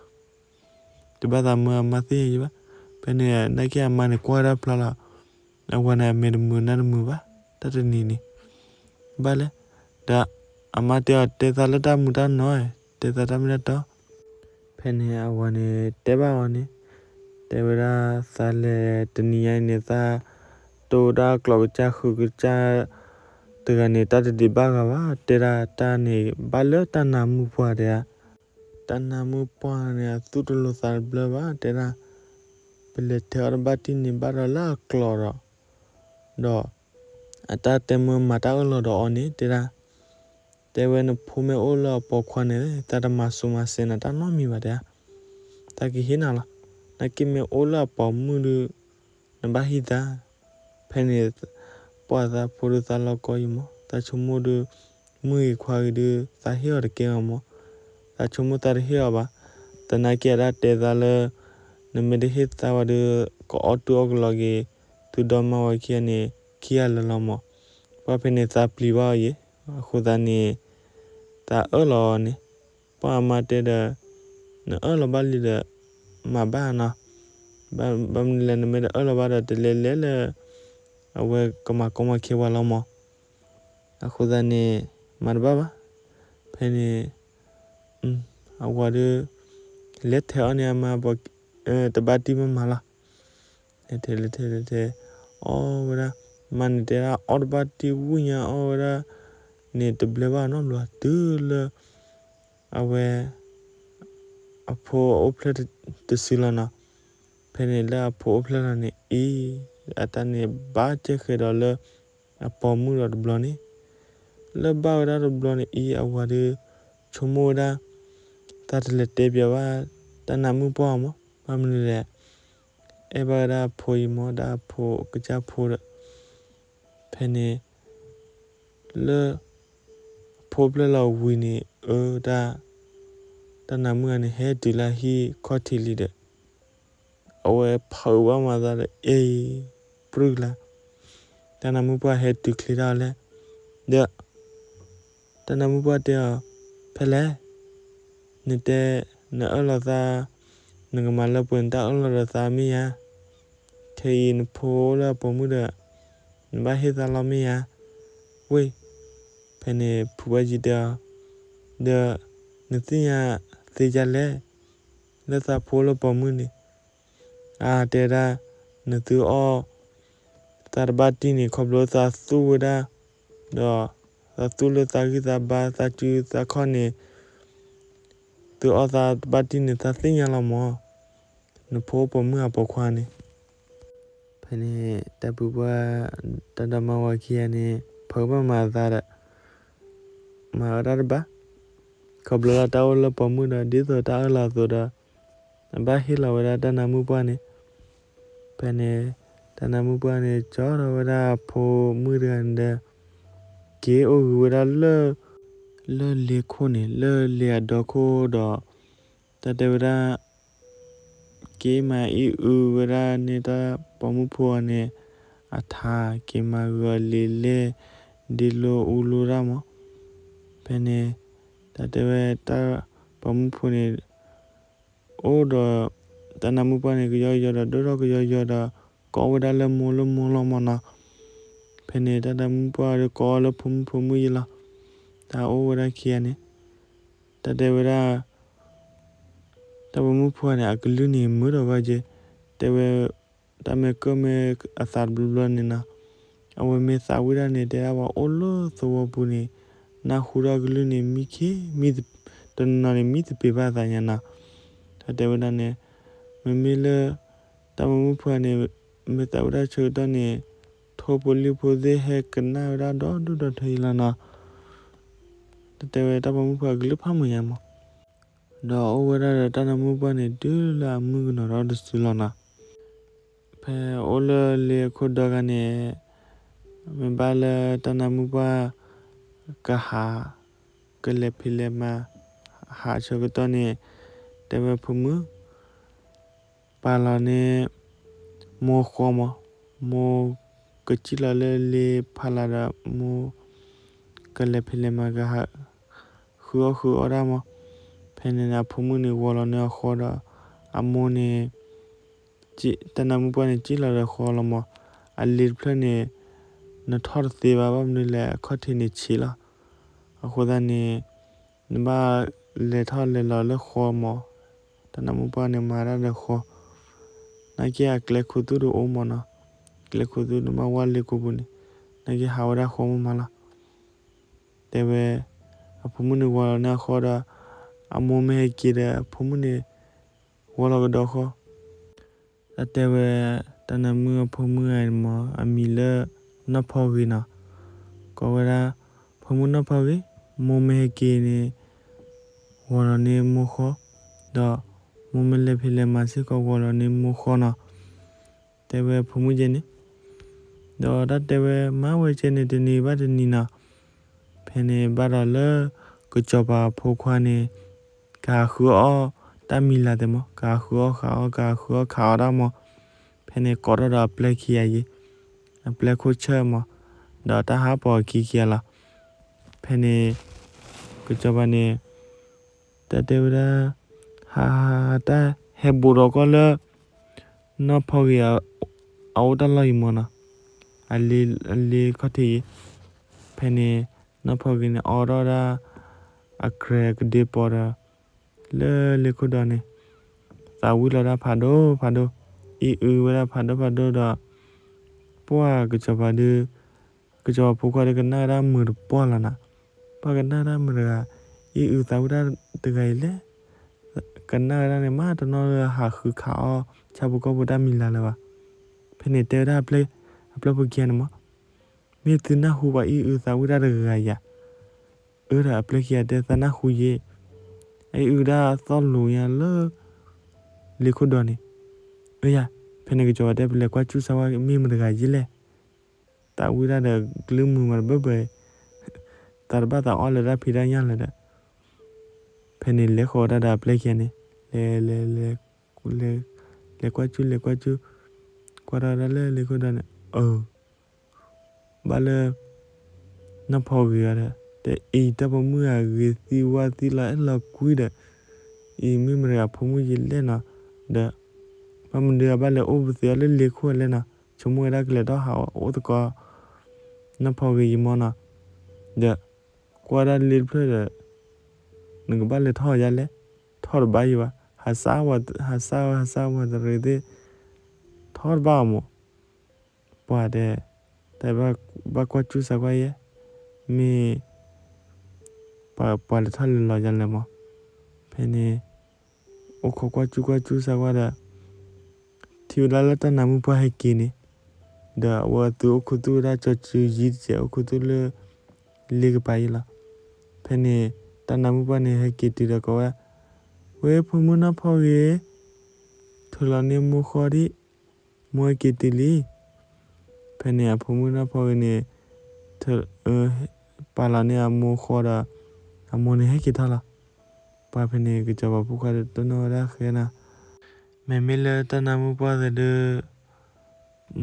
တဘၣ်သးမၢအမါသ့ၣ်ညါယံၤဘၣ်. ဖဲန့ၣ်နာ်က့အမါန့ၣ်ကွၢ်ဝဲဒၣ်ဖျါလီၤ. အဝၤန့ၣ် အမဲာ်တမုာ်နါတမုာ်ဘၣ် တၢ်တနံၤန့ၣ်. ဘၣ်လဲၣ်, ဒီးအမါတဲအီၤ တဲသးလၢတၢ်မုာ်တၢ်နီၢ်, တဲသးတၢ်မ့ၢ်တၢ်တီ. ဖဲန့ၣ်အဝၤန့ၣ်တဲဘၣ်အီၤန့ၣ်, တဲဝဲဒၣ်သးလဲၤတနံၤညါအံၤန့ၣ် သးတိၢ်ဝဲဒၣ်ကျိးကစၢ်ဃုာ်ကစၢ်တဂၤန့ၣ် တၢ်တဒံးဘၣ်ဂၤဘၣ်, တဲဒၣ်တၢ်န့ၣ်ဘၣ်လၢတၢ်နါမုၣ်ပှၢ်တဲဒၣ်. တၢ်နါမုၣ်ပှၢ်န့ၣ် အသူၣ်တလိၤသးတဘျၢဘၣ်တဲဒၣ်. ပလဲၤထဲးအီၣ်တဘၣ်တံၢ်န့ၣ် ဘၣ်ဒီးလၢအကျိးဒီး, ဒီးအတၢ်တဲမုၢ်မၤတၢ်အၢၣ်လီၤဒီးအီၤန့ၣ်တဲဒၣ်. တဲဝဲနဖိမ့ၢ်အိၣ်လၢအပိာ်ခွါန့ၣ် သးတမၤစိၤမၤစဲၤနၤတၢ်နီတမံၤဘၣ်တဲဒၣ်. သးကဟ့ၣ်နၤလီၤ. နာ်က့မ့ၢ်အိၣ်လၢအပိာ်မုၣ်ဒီး နဘၣ်ဟ့ၣ်သး. ဖဲန့ၣ် ပှၢ်သးဖိဒီးသးလီၤကီအံၤမး, သးဆိကမိၣ်ဒီး မုၣ်ဂ့ၤခွါဂ့ၤဒီး သးဟ့ၣ်အီၤတကဲအီၤမး. သးဆိကမိၣ်သးတဟ့ၣ်အီၤဘၣ်. သနာ်က့အတၢ်တဲသးလၢ နမ့ၢ်တဟ့ၣ်သးဝဲဒီး ကအီၣ်တူၢ်အီၣ်ကလီက့ၤ သုဒီမါဝၤခံဂၤန့ၣ် ခံဂၤလၢာ်လီၤမး. ပှၢ်ဖဲန့ၣ်သးပျံၤဘၣ်အီၤယဲၢ်, အဃိသတးန့ၣ် သးအၢၣ်လီၤအီၤန့ၣ်. ပှၢ်အမါတဲဒီး နအၢၣ်လီၤဘၣ်လံဒီး မၤဘၣ်နီၤ. ဘၣ်မနုၤလဲၣ် နမ့ၢ်တအၢၣ်လီၤဘၣ်ဒီး တလဲၤလဲၤလၢ အဝဲကမၤကီမၤခဲပှၤလီၤမး. အဃိသတးန့ၣ် မၤတဘၣ်ဘၣ်. ဖဲန့ၣ် အဝၤဒီး လဲၤထဲးအီၣ်န့ၢ်အမါ တဘၣ်တံၢ်မးမးလီၤ. လဲၤထဲးလဲၤထဲးလဲၤထဲး အီၣ်ဝဲဒၣ်, မါန့ၣ်တဲဒၣ် အီၣ်တဘၣ်တံၢ်ဝံၣ်ညါအီၣ်ဝဲဒၣ်န့ၣ် တဘျဲဘၣ်နီတဘျီ တုၤလၢ အဝဲ အဖိအိၣ်ဖျဲၣ်တစုလီၤနီၤ. ဖဲန့ၣ်လၢအဖိအိၣ်ဖျဲၣ်လီၤန့ၣ်အံၤ အတၢ်န့ၣ်ဘၣ်ကဲဃဲၤဒီးလၢ အပိာ်မုၣ်ဒီးတဘျီန့ၣ်, လၢဘၣ်ဝဲဒၣ်တဘျီန့ၣ်အံၤ အဝၤဒီး ဆိကမိၣ်ဝဲဒၣ် သးတလဲၤတဲပၠးဘၣ် တၢ်နါမုၣ်ပှၢ်အီၤမး, ဘၣ်မနုၤလဲၣ် အဲၣ်ဘၣ်ဝဲဒၣ်အဖိအံၤမး ဒၣ်အဖိကစၢ်ဖိဒီး ဖဲန့ၣ် လၢ အဖိဖျဲၣ်လီၤဝံၤန့ၣ် အၢ တၢ် တၢ်နါမုၣ်ဂၤန့ၣ် ဟဲတုၤလၢဟံၣ်ခီၣ်ထံးလံဒီး အဝဲဖးအုးဘၣ်မၤသးဒီး အ့ ပြုၢ်လၢ် တၢ်နါမုၣ်ပှၢ်ဟဲတုၤချ့တၢ်အီၤလဲၣ်, ဒီး တၢ်နါမုၣ်ပှၢ်တဲအီၤ, ဖဲလဲၣ်, နတဲ နအၢၣ်လီၤသး, နကမၤလၢပှဲၤနတၢ်အၢၣ်လီၤဒီးသးမ့ၢ်ဧါ, ခဲအံၤနဖိအိၣ်လၢအပိာ်မုၣ်ဒီး နဘၣ်ဟ့ၣ်သးလီၤမ့ၢ်ဧါ, ဝ့ၢ်, ဖဲန့ၣ်ဖုဘၣ်ယံၤတဲအီၤ, ဒီး နသ့ၣ်ညါသ့ဒ်လဲၣ်, လၢသးဖိအိၣ်လၢပိာ်မုၣ်န့ၣ် အါတဲဒၣ် နသုအီၣ် သးတဘၣ်တံၢ်န့ၣ် ခီဖျိသးသူၣ်ဝဲဒၣ်, ဒီးသးသူၣ်လၢသးဂံၢ်သးဘါ သးစုသးခီၣ်န့ၣ် သုအီၣ်သးတဘၣ်တံၢ်န့ၣ် သးသ့ၣ်ညါလီၤမၢ်, နဖိပိာ်မုၣ်အပိာ်ခွါန့ၣ်. ဖဲန့ၣ် တၢ်ပုၢ်ပှၢ် တၢ်ဒီမါဝၤခံဂၤန့ၣ် ဖုးဘၣ်မၤအသးဒီး မၤဝဲဒၣ်တဘၣ်, ခီဖျိလၢတၢ်အိၣ်လၢပိာ်မုၣ်ဒီး ဒ်သိးတၢ်အၢၣ်လီၤအသိးဒီး အဘၣ်ဟ့ၣ်လီၤဝဲဒၣ်တၢ်နါမုၣ်ပှၢ်န့ၣ်. ဖဲန့ၣ် တၢ်နါမုၣ်ပှၢ်န့ၣ် ကၠီထီၣ်ဝဲဒၣ်အဖိမုၣ်တဂၤန့ၣ်ဒီး က့ၤအိၣ်ဂ့ၤဝဲဒၣ်လၢ လၢလ့ခိၣ်န့ၣ် လၢလ့အဒီခိၣ်ဒီး တၢ်တဲဝဲဒၣ် က့ၤမၤအံၣ်အုဝဲဒၣ်န့ၣ် တၢ်ပိာ်မုၣ်ဖိအီၤန့ၣ် အထါ က့ၤမၤဂၢၤလံာ်လဲၢ် ဒ့လိအူလိတၢ်မၢ်. ဖဲန့ၣ် တၢ်တဲဝဲ တၢ်ပိာ်မုၣ်ဖိန့ၣ် အိၣ်ဒီး တၢ်နါမုၣ်ပှၢ်န့ၣ် ကယီကယီဒီး ဒိၣ်ထီၣ်ကယီကယီဒီး ကိးဝဲဒၣ်လၢမိၢ်လၢမိၢ်လီၤမၢ်နီၤ. ဖဲန့ၣ် တၢ်နါမုၣ်ပှၢ်ဒီး ကိးအီၤလၢဖိမုၣ်ဖိမုၣ်ယဲလီၤ. တၢ်အိၣ်ဝဲဒၣ်ခံဂၤန့ၣ် တၢ်တဲဝဲဒၣ် တၢ်ပိာ်မုၣ်ဖိန့ၣ် အကလုၢ်န့ၣ် မုာ်ထီၣ်ဂီၢ်က့, တဲဝဲ တၢ်မ့ၢ်ကၢၢ်မ့ၢ်အသးတဘျီဘျီန့ၣ်နီၤ, အဝဲမ့ၢ်သးဝံၣ်တၢ်န့ၣ် တဲဒၣ်ပှၤအိၣ်လၢသဝီပူၤန့ၣ် နၢ်ဟူထီၣ်ကလုၢ်န့ၣ် မံခ့မံ တနီၤနီၤန့ၣ် မံသပ့ၤဘၣ်အသးညါနီၤ. တၢ်တဲဝဲဒၣ်န့ၣ် မ့မ့ၢ်လၢ တၢ်ပိာ်မုၣ်ဖိန့ၣ် မ့ၢ်သးဝံၣ်တၢ်ဆၢကတီၢ်န့ၣ် ထိၣ်ဖိလံၣ်ဖိသ့ၣ်ဟဲကနၣ်ဝဲဒၣ်ဒီဒူၣ်ဒီထၢအံၤလီၤနီၤ. တၢ်တဲဝဲတၢ်ပိာ်မုၣ်ဖိအကလုၢ်ဖးမုာ်ညါမၢ်, ဒီးအိၣ်ဝဲဒၣ်ဒီးတၢ်နါမုၣ်ပှၢ်န့ၣ် တုၤလၢအမုၣ်ကနီၤထီၣ်တစုလီၤနီၤ. ဖဲအိၣ်လၢလ့ခိၣ်ဒီဂၤန့ၣ် မ့ၢ်ဘၣ်လၢတၢ်နါမုၣ်ပှၢ် ကဟး ကလဲၤဖံးလဲၤမၤ ဟးဆၢကတီၢ်န့ၣ် တဲဝဲဖိမုၣ် ပာ်လီၤန့ၣ် မိၢ်ဃီမၢ်, မိၢ်ကစံၣ်လီၤလၢလ့ဖးလၢ်ဒီး မိၢ်ကလဲၤဖံးလဲၤမၤကဟး ဃုအီၣ်ဃုအီတၢ်မၢ်. ဖဲန့ၣ်န့ၣ် အဖိမုၣ်န့ၣ် ဂီၤလီၤန့ၢ်အဃီဒီး အမိၢ်န့ၣ် တၢ်နါမုၣ်ပှၢ်န့ၣ် စံၣ်လီၤဒီးဃီလီၤမၢ်. အလ့တဖျၢၣ်န့ၣ် နထီၣ်တသ့ဘၣ် ဘၣ်မနုၤလဲၣ် အခီၣ်ထံးန့ၣ်ဆံးလီၤ. အဃိသတးန့ၣ် နဘၣ်လဲၤထီၣ်လဲၤလီၤလၢဃီမၢ်. တၢ်နါမုၣ်ပှၢ်န့ၣ် မၤတၢ်ဒီးဃီ နာ်က့အကျဲခိၣ်သူၣ်တအိၣ်မၢ်နီၤ. ကျဲခိၣ်သူၣ်တမ့ၢ်ဝဲလ့ကိာ်ပူၤန့ၣ် နာ်က့ဟးဝဲဒၣ်ဃီမၢ်မးလီၤ. တဲဝဲ အဖိမုၣ်န့ၣ် ဂီၤလီၤန့ၢ်အဃီဒီး အမိၢ်မ့ၢ်ဟဲက့ၤဒီး အဖိမုၣ်န့ၣ် ဂီၤလီၤကဒီးဃီ. တၢ်တဲဝဲ တၢ်နါမုၣ်အဖိမုၣ်ဂၤန့ၣ်မၢ် အမံၤလၢ နီၢ်ဖီဂ့ၤနီၤ. ကိးဝဲဒၣ် ဖိမုၣ်နီၢ်ဖီဂ့ၤ, မိၢ်မ့ၢ်ဟဲက့ၤန့ၣ် ဂီၤလီၤန့ၢ်မိၢ်ဃီ, ဒီးမိၢ်မ့ၢ်လဲၤဖံးလဲၤမၤစ့ၢ်ကီး ဂီၤလီၤန့ၢ်မိၢ်ဃီနီၤ. တဲဝဲဖိမုၣ်ကဲန့ၣ်, ဒီးတၢ်တဲဝဲမၤဝဲကဲန့ၣ် တနံၤဘၣ်တနံၤနီၤ. ဖဲန့ၣ်ဘၣ်ဒီးလၢ ကစီၤပၤဖိခွါန့ၣ် ကဟးဃုအီၣ်တၢ်မံၤလၤသ့မၢ်, ကဟးဃုအီၣ်ဃုအီၣ် ကဟးဃုအီၣ်ခးအီၣ်တၢ်မၢ်. ဖဲန့ၣ်ကိးထီၣ်ဒီးအပျဲၢ်ခံဂၤအံၤ, အပျဲၢ်ခိၣ်ဆၢၣ်မၢ်, ဒီးတၢ်ဟးပိာ်အခံခံဂၤလီၤ. ဖဲန့ၣ် ကစီၤပၤန့ၣ် တၢ်တဲဝဲဒၣ် ဟး တၢ်ဟဲဘူးဒီးကီၢ်လၢ နီၢ်ဖီဂ့ၤ အအိၣ်တၢ်လီၢ်အံၤမၢ်နီၤ, အလ့ အလ့ခီၣ်ထံးအံၤ. ဖဲန့ၣ် နီၢ်ဖီဂ့ၤန့ၣ် အိးထီၣ်ဒၣ် အကြဲးကဒ့ပီၤဒီး လၢလ့ခိၣ်ဒီးန့ၣ် သးဝံၣ်လီၤဒၣ်ဖးဒိၣ်ဖးဒိၣ်, အံၣ်အုဝဲဒၣ်ဖးဒိၣ်ဖးဒိၣ်ဒီး ပှၢ်ကစီၤပၤဒုး ကစီၤပၤဖိခွါဒီးကနၣ်ဝဲဒၣ်မုာ်တပှၢ်လီၤနီၤ. ပှၢ်ကနၣ်ဝဲဒၣ်မုာ်တဂၤ, အံၣ်အုသးဝံၣ်တၢ်တဂၤအံၤလဲၣ်. ကနၣ်ဝဲဒၣ်န့ၣ် မ့ၢ်တနီၤလၢဟးဃုခးအီၣ် ဆၣ်ဖိကီၢ်ဖိတၢ်မံၤလၤလၢၤဘၣ်. ဖဲန့ၣ်တဲဝဲဒၣ် အပျဲၢ်ခံဂၤန့ၣ်မၢ်, မ့ၢ်သုနၢ်ဟူပှၤအံၣ်အုသးဝံၣ်တၢ်တဂၤဧါ. အၢ ဒီးအပျဲၢ်ခံဂၤတဲ သးနၢ်ဟူယဲ, အအံၣ်အုဒၣ်သီၣ်လိၤညါလၢ လ့ခိၣ်ဒီးန့ၣ်. အၢ ယၤ, ဖဲန့ၣ်ကစီၤပၤတဲ ပလဲၤကွၢ်စူၣ်စၢ်ဝဲ မ့ၢ်မတဂၤယဲလဲၣ်. သးဝံၣ်တၢ်ဒီးကလုၢ်မုာ်မးတဘၢဘၢ, သးတဘၣ်သးအီၣ်လၢတၢ်ဖံးတၢ်ညၣ်လၢၤဒီး. ဖဲန့ၣ်လဲၤဃီၤဝဲဒၣ်ဒီးအပျဲၢ်ခံဂၤန့ၣ်, လဲၤ လဲၤ လဲၤ လဲၤကွၢ်စူၣ် လဲၤကွၢ်စူၣ်, ကွၢ်ထီၣ်ဝဲဒၣ်လၢလ့ခိၣ်ဒီးန့ၣ်, အၢ ဘၣ်လၢ နီၢ်ဖီဂ့ၤအီၤဒီး တဲအံၤ တၢ်ပိာ်မုၣ်ဂ့ၤသံဝါသံလီၤအဲၣ်လီၤကွံဒီး, အံၤမ့ၢ်မတဂၤဖိမုၣ်ယဲလဲၣ်နီၤ, ဒီး ဘၣ်မနုၤအဘၣ်လဲၤအိၣ်ပသ့အီၤလၢလ့ခိၣ်လဲၣ်နီၤ, ဆိကမိၣ်ဝဲဒၣ်ကလဲၤထီၣ်ဟးအိၣ်သကိး နီၢ်ဖီဂ့ၤယံၤမၢ်နီၤ, ဒီး ကွၢ်ဒၣ်လ့တဖျၢၣ်ဒီး နကဘၣ်လဲၤထီၣ်ယါလဲၣ်, ထီၣ်တဘၣ်ယံၤဘၣ်, ဟးစၢ်ဝဲ ဟးစၢ်ဝဲ ဟးစၢ်ဝဲတရံးသ့ၣ်, ထီၣ်တဘၣ်အီၤမး, ပှၤတဲ တၢ်ဘၣ်ကွၢ်စူၣ်စၢ်ကွၢ်ယဲၢ်, မ့ၢ် ပှၤလဲၤထီၣ်လဲၤလီၤယါလဲၣ်မး, ဖဲ ဖဲန့ၣ် အိၣ်ခိးကွၢ်ကၠူကွၢ်ကၠူစးကွၢ်ဒီး ထံၣ်ဝဲဒၣ်လၢတၢ်နါမုၣ်ပှၢ်ဟဲက့ၤန့ၣ်, ဒီးအဝဲသုအိၣ်ခူသူၣ်ဝဲဒၣ်ကၠီၤစုယံၤတစဲး အိၣ်ခူသူၣ်လၢ လ့ကပၤယံၤလီၤ. ဖဲန့ၣ် တၢ်နါမုၣ်ပှၢ်န့ၣ်ဟဲက့ၤတုၤဒီးကိးဝဲ, ဝဲဖိမုၣ်နီၢ်ဖီၣ်ဂ့ၤ, ထုးလီၤန့ၢ်မိၢ်ဃီဒံး, မိၢ်ဟဲက့ၤတုၤလံ. ဖဲန့ၣ်အဖိမုၣ်နီၢ်ဖီၣ်ဂ့ၤန့ၣ် ပာ်လီၤန့ၢ်အမိၢ်ဃီဒီး အမိၢ်န့ၣ်ဟဲက့ၤထီၣ်လီၤ. ပှၤဖဲန့ၣ် ကစီၤပၤဖိခွါတနီၣ်ဝဲဒၣ်ဃဲနၤ, မ့မ့ၢ်လၢတၢ်နါမုၣ်ပှၢ်သ့ၣ်ဒုး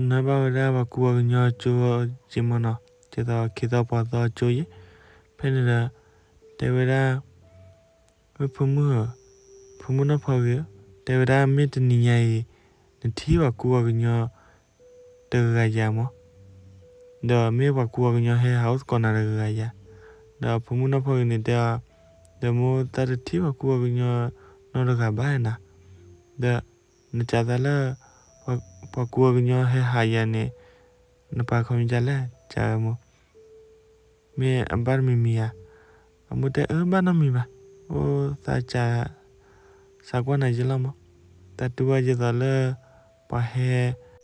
နၢ်ဘၣ်ဝဲဒၣ်ပှၤကူပှၤကညီကၠိက့မၢ်နီၤ, ဒ်သိးခ့သီပှၤသီကၠိယဲ, ဖဲန့ၣ်ဒီး တဲဝဲဒၣ် ဝဲဖိမုၣ်ဧၢ, ဖိမုၣ်နီၢ်ဖီၣ်ဂ့ၤဧၢ, တဲဝဲဒၣ်မ့ၢ်တနံၤညါအံၤ နထံၣ်ပှၤကူပှၤကညီတဂၤယၤမၢ်, ဒီးမ့ၢ်ပှၤကူပှၤကညီဟဲဟးအိၣ်သကိးနၤတဂၤယၤ, ဒီးဖိမုၣ်နီၢ်ဖီၣ်ဂ့ၤန့ၣ်တဲအီၤ, ဒီးမိၢ်သးတထံၣ်ပှၤကူပှၤကညီနီတဂၤဘၣ်နၤ, ဒီးနစံးသးလၢ ပှၤကူပှၤကညီဟဲဟးယၤန့ၣ် နပာ်ခီမ့ၢ်ဒ်လဲၣ် စံးဝဲမၢ် မ့ၢ်အဘၣ်တမံၤမံၤဧါ, အမိၢ်တဲအၢဘၣ်နီတမံၤဘၣ်, အိၣ်သးစံး စးကွၢ်နၤယဲလီၤမၢ်, သးတူၢ်ဘၣ်ဒ်သိးလၢ ပှၤဟဲ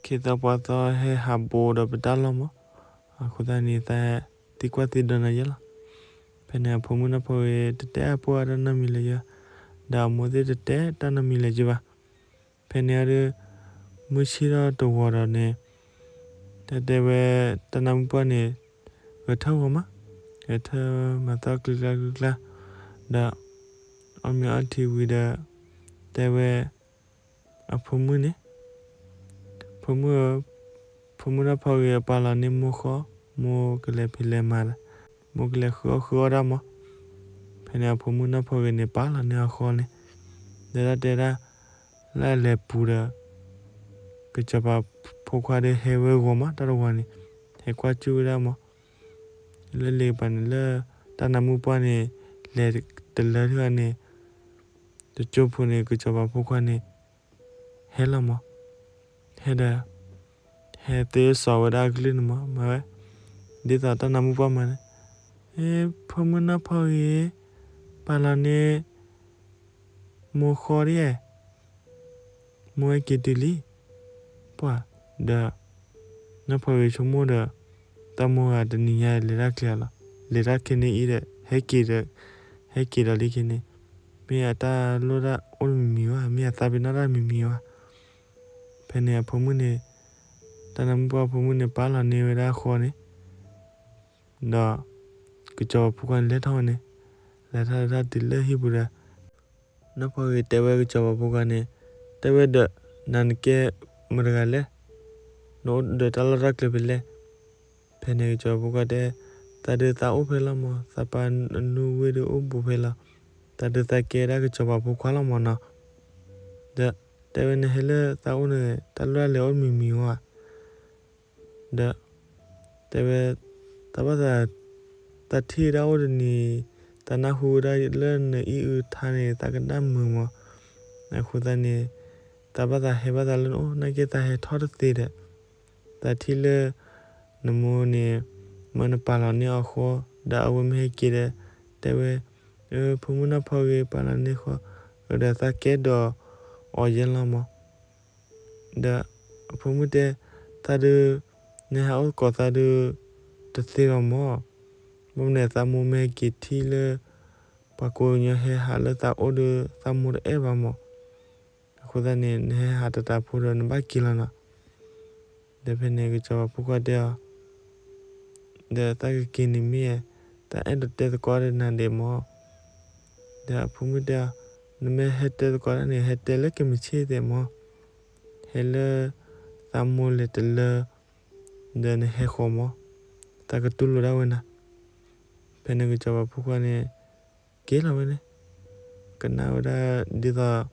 ခ့သီပှၤသီဟဲဟးဘိးဒီးပတၢ်လီၢ်မၢ်, အဃိသတးန့ၣ် သးသံကွၢ်သံဒိးနၤယဲလီၤ. ဖဲန့ၣ်အဖိမုၣ်နီၢ်ဖီၣ်ဂ့ၤ တတဲအပှၢ်တၢ်နီတမံၤလၢၤယဲ, ဒီးအမိၢ်သ့ၣ်တတဲတၢ်နီတမံၤလၢၤယဲဘၣ်. ဖဲန့ၣ်အဒုး မုၢ်ဆ့ၣ်ထီၣ်တဝီၤဒီးန့ၣ် တၢ်တဲဝဲ တၢ်နါမုၣ်ပှၢ်န့ၣ် ဂဲၤထၢၣ်ဂီၤမး, ဂဲၤထၢၣ်မၤသီကျုကျါကျုကျါ, ဒီး အီၣ်မ့ၤအီထံဝံၤဒီး တဲဝဲ အဖိမုၣ်န့ၣ် ဖိမုၣ်ဧၢ, ဖိမုၣ်နီၢ်ဖီၣ်ဂ့ၤ ပာ်လီၤန့ၢ်မိၢ်ဃီ, မိၢ်ကလဲၤဖံးလဲၤမၤ, မိၢ်ကလဲၤဃုအီၣ်ဃုအီဒၣ်မၢ်. ဖဲန့ၣ်အဖိမုၣ်နီၢ်ဖီၣ်ဂ့ၤန့ၣ် ပာ်လီၤန့ၢ်အဃီန့ၣ်, ဒီးတၢ်တဲဒၣ် လၢအလဲၤပူၤဒီး ကစီၤပၤဖိခွါဒီးဟဲဝဲဂီၤမး တၢ်တဝီၤန့ၣ် ဟဲကွၢ်ကၠူၣ်ဝဲဒၣ်မၢ်. လၢလ့ကပၤန့ၣ်လၢ တၢ်နါမုၣ်ပှၢ်န့ၣ် လဲၤတလၢထံဂၤန့ၣ် တကၠိဖိန့ၣ် ကစီၤပၤဖိခွါန့ၣ် ဟဲလီၤမၢ်. ဟဲဒီး ဟဲသ့စီၤဝဲဒၣ်အကလုၢ်န့ၣ်မၢ်, မၤဝဲ ဒ်သိးတၢ်နါမုၣ်ပှၢ်မၤန့ၣ်, ဖိမုၣ်နီၢ်ဖီၣ်ဂ့ၤ, ပာ်လီၤန့ၢ် မိၢ်ဃီဒ်, မိၢ်ဟဲက့ၤတုၤလံ. ပှၤ ဒီး နီၢ်ဖီၣ်ဂ့ၤဆိကမိၣ်ဒီး တၢ်မိၢ်ဂၤတနံၤညါ လဲၤတၢ်ကျဲၤလီၤ, လဲၤတၢ်ခဲန့ၣ်အံၤဒီး ဟဲက့ၤဒီး ဟဲက့ၤဒီးလံခဲန့ၣ်, မ့ၢ်အတၢ်လိၣ်တၢ်အိၣ်တမံၤမံၤဘၣ်, မ့ၢ်အသးပ့ၤနီၣ်တၢ်တမံၤမံၤဘၣ်. ဖဲန့ၣ်အဖိမုၣ်န့ၣ် တၢ်နါမုၣ်ပှၢ်အဖိမုၣ်န့ၣ် ပာ်လီၤန့ၢ်ဝဲဒၣ်အဃီန့ၣ် ဒီး ကစီၤပၤဖိခွါန့ၣ်လဲၤထီၣ်ဝဲန့ၣ်, လဲၤထီၣ်လဲၤထီၣ်တုၤလၢဟံၣ်ပူၤဒီး နီၢ်ဖီၣ်ဂ့ၤတဲဝဲကစီၤပၤဖိခွါန့ၣ်, တဲဝဲဒီး နၤနကဲမတၤတဂၤလဲၣ်, နအိၣ်ဒီးတၢ်လီၢ်တၢ်ကျဲဖဲလဲၣ်. ဖဲန့ၣ်ကစီၤပၤဖိခွါတဲ, သးဒုးသးအိၣ်ဖဲလီၤမၢ်, သးပၢ်အနူဝ့ၢ်ဒုးအိၣ်ဘူးဖဲလီၤ, သးဒုးသးကဲဒၣ်ကစီၤပၤဖိခွါလီၤမၢ်နီၤ. ဒီးတဲဝဲ နဟဲလၢသးအိၣ်န့ၣ် တၢ်လီၢ်လဲၤအိၣ်တမံၤမံၤဧါ. ဒီး တဲဝဲ သးဘၣ်သး သးထံၣ်ဝဲဒၣ်အိၣ်တနံၤ သးနၢ်ဟူဝဲဒၣ်လၢနအံၣ်အုၣ်ထါန့ၣ် သးကနၣ်မုာ်မး, အဃိသတးန့ၣ် သးဘၣ်သးဟဲဘၣ်သးလၢနအိၣ် နာ်က့သးဟဲထီၣ်တသ့ဒီး သးထံၣ်လၢ နမိၢ်န့ၣ် မၢနပာ်လီၤန့ၢ်အီၤဃီ ဒီးအဝဲမ့ၢ်ဟဲက့ၤဒီး တဲဝဲ အၢ ဖိမုၣ်နီၢ်ဖီဂ့ၤ ပာ်လီၤန့ၢ်ဃီ ဒီးသးကဲဒိးအီၤယဲလီၤမး. ဒီးအဖိမုၣ်တဲ သးဒုး နဟဲအိၣ်သကိးသးဒုး တသ့ဘၣ်မး, ဘၣ်မနုၤသးမိၢ်မ့ၢ်ဟဲက့ၤထံၣ်လၢ ပှၤကူကညီဟဲဟးလၢသးအိၣ်ဒီး သးမိၢ်တအဲၣ်ဘၣ်မး, အဃိသတးန့ၣ် နဟဲဟးတတးဖိဒီးနဘၣ်က့ၤလီၤနီၤ. ဒီးဖဲန့ၣ်ကစီၤပၤဖိခွါတဲအီၤ ဒီးသးကက့ၤန့ၣ်မ့ၢ် သးအဲၣ်ဒိးတဲသကိးဒီးနၤဒဲးမး. ဒီးအဖိမုၣ်တဲအီၤ နမ့ၢ်ဟဲတဲသကိးတၢ်န့ၣ် ဟဲတဲလၢကမ့ၢ်ဆ့ၣ်သဲးမး, ဟဲလၢ သးမိၢ်လဲၤတလၢ ဒီးနဟဲဃီၤမး, သးကတူၢ်လိာ်ဒၣ်ဝဲနၤ. ဖဲန့ၣ်ကစီၤပၤဖိခွါန့ၣ် က့ၤလီၤဝဲန့ၣ် ကနၣ်ဝဲဒၣ်ဒ်သိး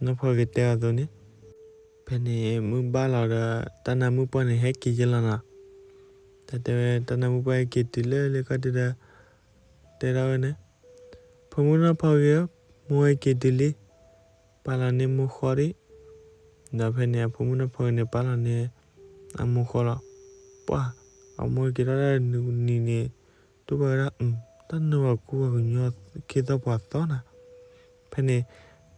နီၢ်ဖီဂ့ၤတဲအီၤအသိးန့ၣ်, ဖဲန့ၣ်မုၢ်ဘၣ်လီၤဒီး တၢ်နါမုၣ်ပှၢ်န့ၣ် ဟဲက့ၤယဲလီၤနီၤ. တၢ်တဲဝဲ တၢ်နါမုၣ်ပှၢ်ဟဲက့ၤတုၤလၢလၢကီၢ်ဒုဒီး တဲဒၣ်ဝဲန့ၣ်, ဖိမုၣ်နီၢ်ဖီဂ့ၤဧၢ, မိၢ်ဟဲက့ၤတုၤလံ, ပာ်လီၤန့ၢ်မိၢ်ဃီဒံး. ဒီးဖဲန့ၣ်အဖိမုၣ်နီၢ်ဖီဂ့ၤန့ၣ် ပာ်လီၤန့ၢ်အမိၢ်ဃီလီၤ. ပှၤ အမိၢ်က့ၤထီၣ်ဒၣ်နံၤန့ၣ် တူၢ်ဘၣ်ဝဲဒၣ် တၢ်နၢၤပှၤကူပှၤကညီ ခ့သီပှၤသီနၤ. ဖဲန့ၣ်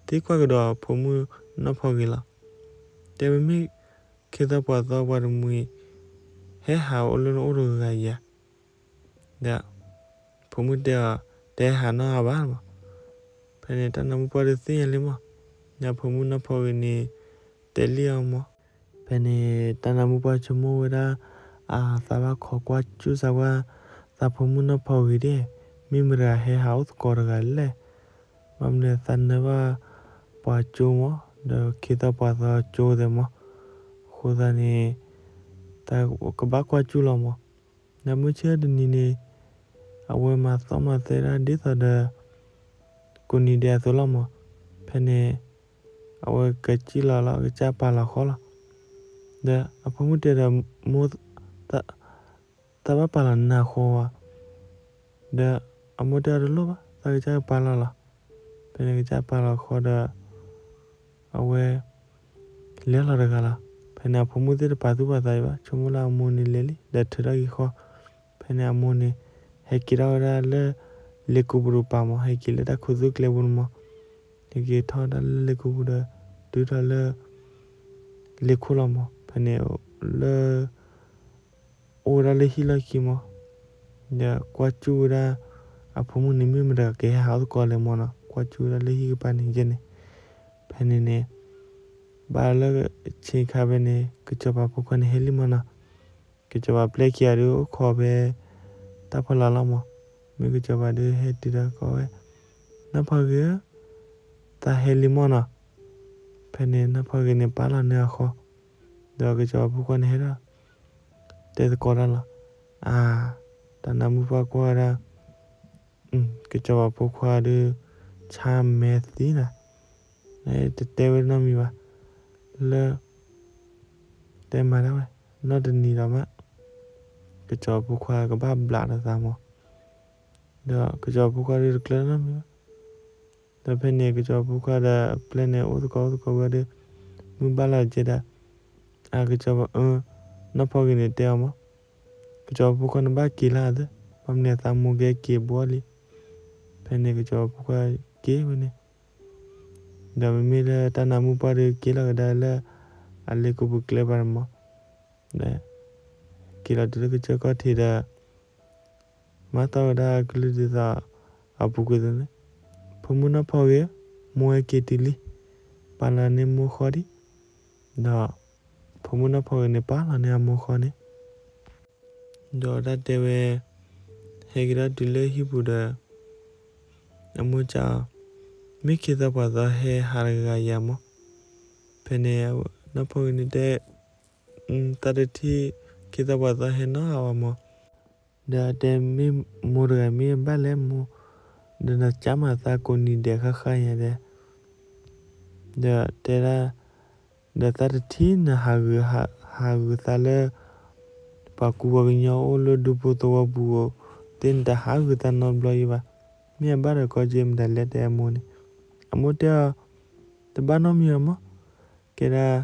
သံကွၢ်ကဒီးဖိမုၣ်နီၢ်ဖီဂ့ၤလီၤ. တဲဝဲမ့ၢ်ခ့သီပှၤသီပှၤတမှံၤ ဟဲဟးအိၣ်လၢနအိၣ်တဂၤယၤ, ဒီးဖိမုၣ်တဲအီၤ တဟဲဟးနီၢ်အါဘၣ်မး. ဖဲန့ၣ်တၢ်နါမုၣ်ပှၢ်ဒုးသ့ၣ်ညါလံမး, ဒီးဖိမုၣ်နီၢ်ဖီဂ့ၤန့ၣ် တဲလံအီၤမး. ဖဲန့ၣ်တၢ်နါမုၣ်ပှၢ်ဆိကမိၣ်ဝဲဒၣ် အသးဘၣ်ခိးကွၢ်စူၣ်စၢ်ဝဲ သးဖိမုၣ်နီၢ်ဖီဂ့ၤဒၣ်, မ့ၢ်မတၤတဂၤဟဲဟးအိၣ်သကိးတဂၤလဲၣ်. ဘၣ်မနုၤသးနၢ်ဘၣ်ပှၤကၠိမး, ဒီးခ့သီပှၤသီကၠိသဲးမး, အဃိသတးန့ၣ် သးကဘၣ်ကွၢ်စူၣ်လီၤမး. ဒီးမုၢ်ဆ့ၣ်တနံၤန့ၣ် အဝဲမၤသီမၤသဲဒၣ်ဒ်သိးဒီး ကိးနံၤဒဲးအသိးလီၤမး. ဖဲန့ၣ် အဝဲကစံၣ်လီၤလီၤ ကစၢ်ပာ်လီၤဃီလီၤ. ဒီးအဖိမုၣ်တဲဒီး မိၢ် သးဘၣ်ပာ်လီၤနၤဃီဧါ. ဒီးအမိၢ်တဲအီၤတလိၣ်ဘၣ်, သးကစၢ်ကပာ်လီၤလီၤ. ဖဲန့ၣ်ကစၢ်ပာ်လီၤဃီဒီး အဝဲလဲၤလီၤတဂၤလီၤ. ဖဲန့ၣ်အဖိမုၣ်သ့ၣ်တပာ်သူၣ်ပာ်သးအံၤဘၣ်, ဆိကမိၣ်လၢအမိၢ်န့ၣ်လဲၤလံ ဒီးထုးထီၣ်က့ၤဃီ. ဖဲန့ၣ်အမိၢ်န့ၣ် ဟဲက့ၤထီၣ်ဝဲဒၣ်လၢ လ့ကိပူၤတပၤမး, ဟဲက့ၤလၢတၢ်ခူသူၣ်ကျဲပူၤန့ၣ်မး, ဟဲက့ၤထီၣ်ဝဲဒၣ်လၢလ့ကိပူၤဒီး တုၤထီၣ်လၢ လ့ခိၣ်လီၤမး. ဖဲန့ၣ်လၢ အိၣ်ဝဲဒၣ်လၢဟံၣ်လီၢ်ခံမး, ဒီးကွၢ်စူၣ်ဝဲဒၣ် အဖိမုၣ်န့ၣ်မ့ၢ်မတၤတဂၤကဟဲဟးအိၣ်သကိးလဲၣ်မးနီၤ, ကွၢ်စူၣ်ဝဲဒၣ်လၢဟံၣ်ကပၤန့ၣ်ယဲန့ၣ်. ဖဲန့ၣ်န့ၣ် ဘၣ်လၢဆ့ခါဖဲန့ၣ် ကစီၤပၤဖိခွါန့ၣ်ဟဲလံမးနီၤ. ကစီၤပၤပျဲခံဂၤဒုးအိၣ်ခိးဖဲ တၢ်ဖီလာ်လီၤမး. မ့ၢ်ကစီၤပၤဒုးဟဲတုၤဒီးကိးဝဲ, နီၢ်ဖီဂ့ၤဧၢ, သးဟဲလံမးနီၤ. ဖဲန့ၣ်နီၢ်ဖီဂ့ၤန့ၣ်ပာ်လီၤန့ၢ်အဃီ, ဒီးကစီၤပၤဖိခွါန့ၣ်ဟဲဒၣ် တဲသကိးတၢ်လီၤ. အါ, တၢ်နါမုၣ်ပှၢ်ကွၢ်ဝဲဒၣ် ကစီၤပၤဖိခွါဒုး ဆါမဲာ်သံနၤ, တတဲဝဲနီတမံၤဘၣ်, လၢ တဲမၤဒၣ်ဝဲ နီၢ်တနံၤဒီးမး ကစီၤပၤဖိခွါကဘၣ်ဘျးဒီးသးမး, ဒီးကစီၤပၤဖိခွါဒုးတကျၢၤနီတမံၤဘၣ်. ဒီးဖဲန့ၣ်ကစီၤပၤဖိခွါဒီးအပျဲၢ်န့ၣ် အိၣ်သကိးအိၣ်သကိးဝဲဒီး မုၢ်ဘၣ်လီၤကဲဒၣ်, အကစီၤပၤ နီၢ်ဖီဂ့ၤန့ၣ်တဲအီၤမး, ကစီၤပၤဖိခွါန့ၣ်ဘၣ်က့ၤလၢအသး, ဘၣ်မနုၤသးမိၢ်ကဟဲက့ၤဘှီလံ. ဖဲန့ၣ်ကစီၤပၤဖိခွါက့ၤဝဲန့ၣ်, ဒီးမ့မ့ၢ်လၢတၢ်နါမုၣ်ပှၢ်ဒုးက့ၤလီၤကဒါလၢ အလ့ကိပူၤကျဲဘၣ်န့ၣ်မး, ဒီး က့ၤလီၤတုၤလၢကစၢၢ်ခီၣ်ထံးဒီး မၤသီဝဲဒၣ်အကလုၢ်ဒ်သိး အပူၤကွံာ်အသိးန့ၣ်, ဖိမုၣ်နီၢ်ဖီဂ့ၤ, မိၢ်ဟဲက့ၤတုၤလံ, ပာ်လီၤန့ၢ်မိၢ်ဃီဒံး, ဒီး ဖိမုၣ်နီၢ်ဖီဂ့ၤန့ၣ် ပာ်လီၤန့ၢ်အမိၢ်ဃီန့ၣ်, ဒီးတၢ်တဲဝဲ ဟဲက့ၤထီၣ်တုၤလၢဟံၣ်ပူၤဒီး အမိၢ်စံးအီၤ, မ့ၢ်ခ့သီပှၤသီဟဲဟးတဂၤယၤမး. ဖဲန့ၣ် နီၢ်ဖီဂ့ၤန့ၣ်တဲ သးတထံၣ်ခ့သီပှၤသီဟဲနီတဂၤဘၣ်မး, ဒီးတဲမ့ၢ်မိၢ်တဂၤမ့ၢ်ဘၣ်လဲၣ်မိၢ်, ဒီးနကးမၤသးကိးနံၤဒဲးဃၣ်ဃၣ်ညါဒဲး, ဒီးတဲဒၣ် ဒီးသးတထံၣ်နဟးဂုာ် ဟးဂုာ်သးလၢ ပှၤကူပှၤကညီအိၣ်လၢဒူဖိသဝီပူၤဧိၤ, သ့ၣ်နတဟးဂုာ်သးနီတဘျီအံၤဘၣ်, မ့ၢ်အဘၣ်ဒီးကီၢ်က့မတၤလဲၣ်တဲအမိၢ်န့ၣ်, အမိၢ်တဲအီၤ တဘၣ်နီတမံၤဘၣ်မး, ကဲဒၣ်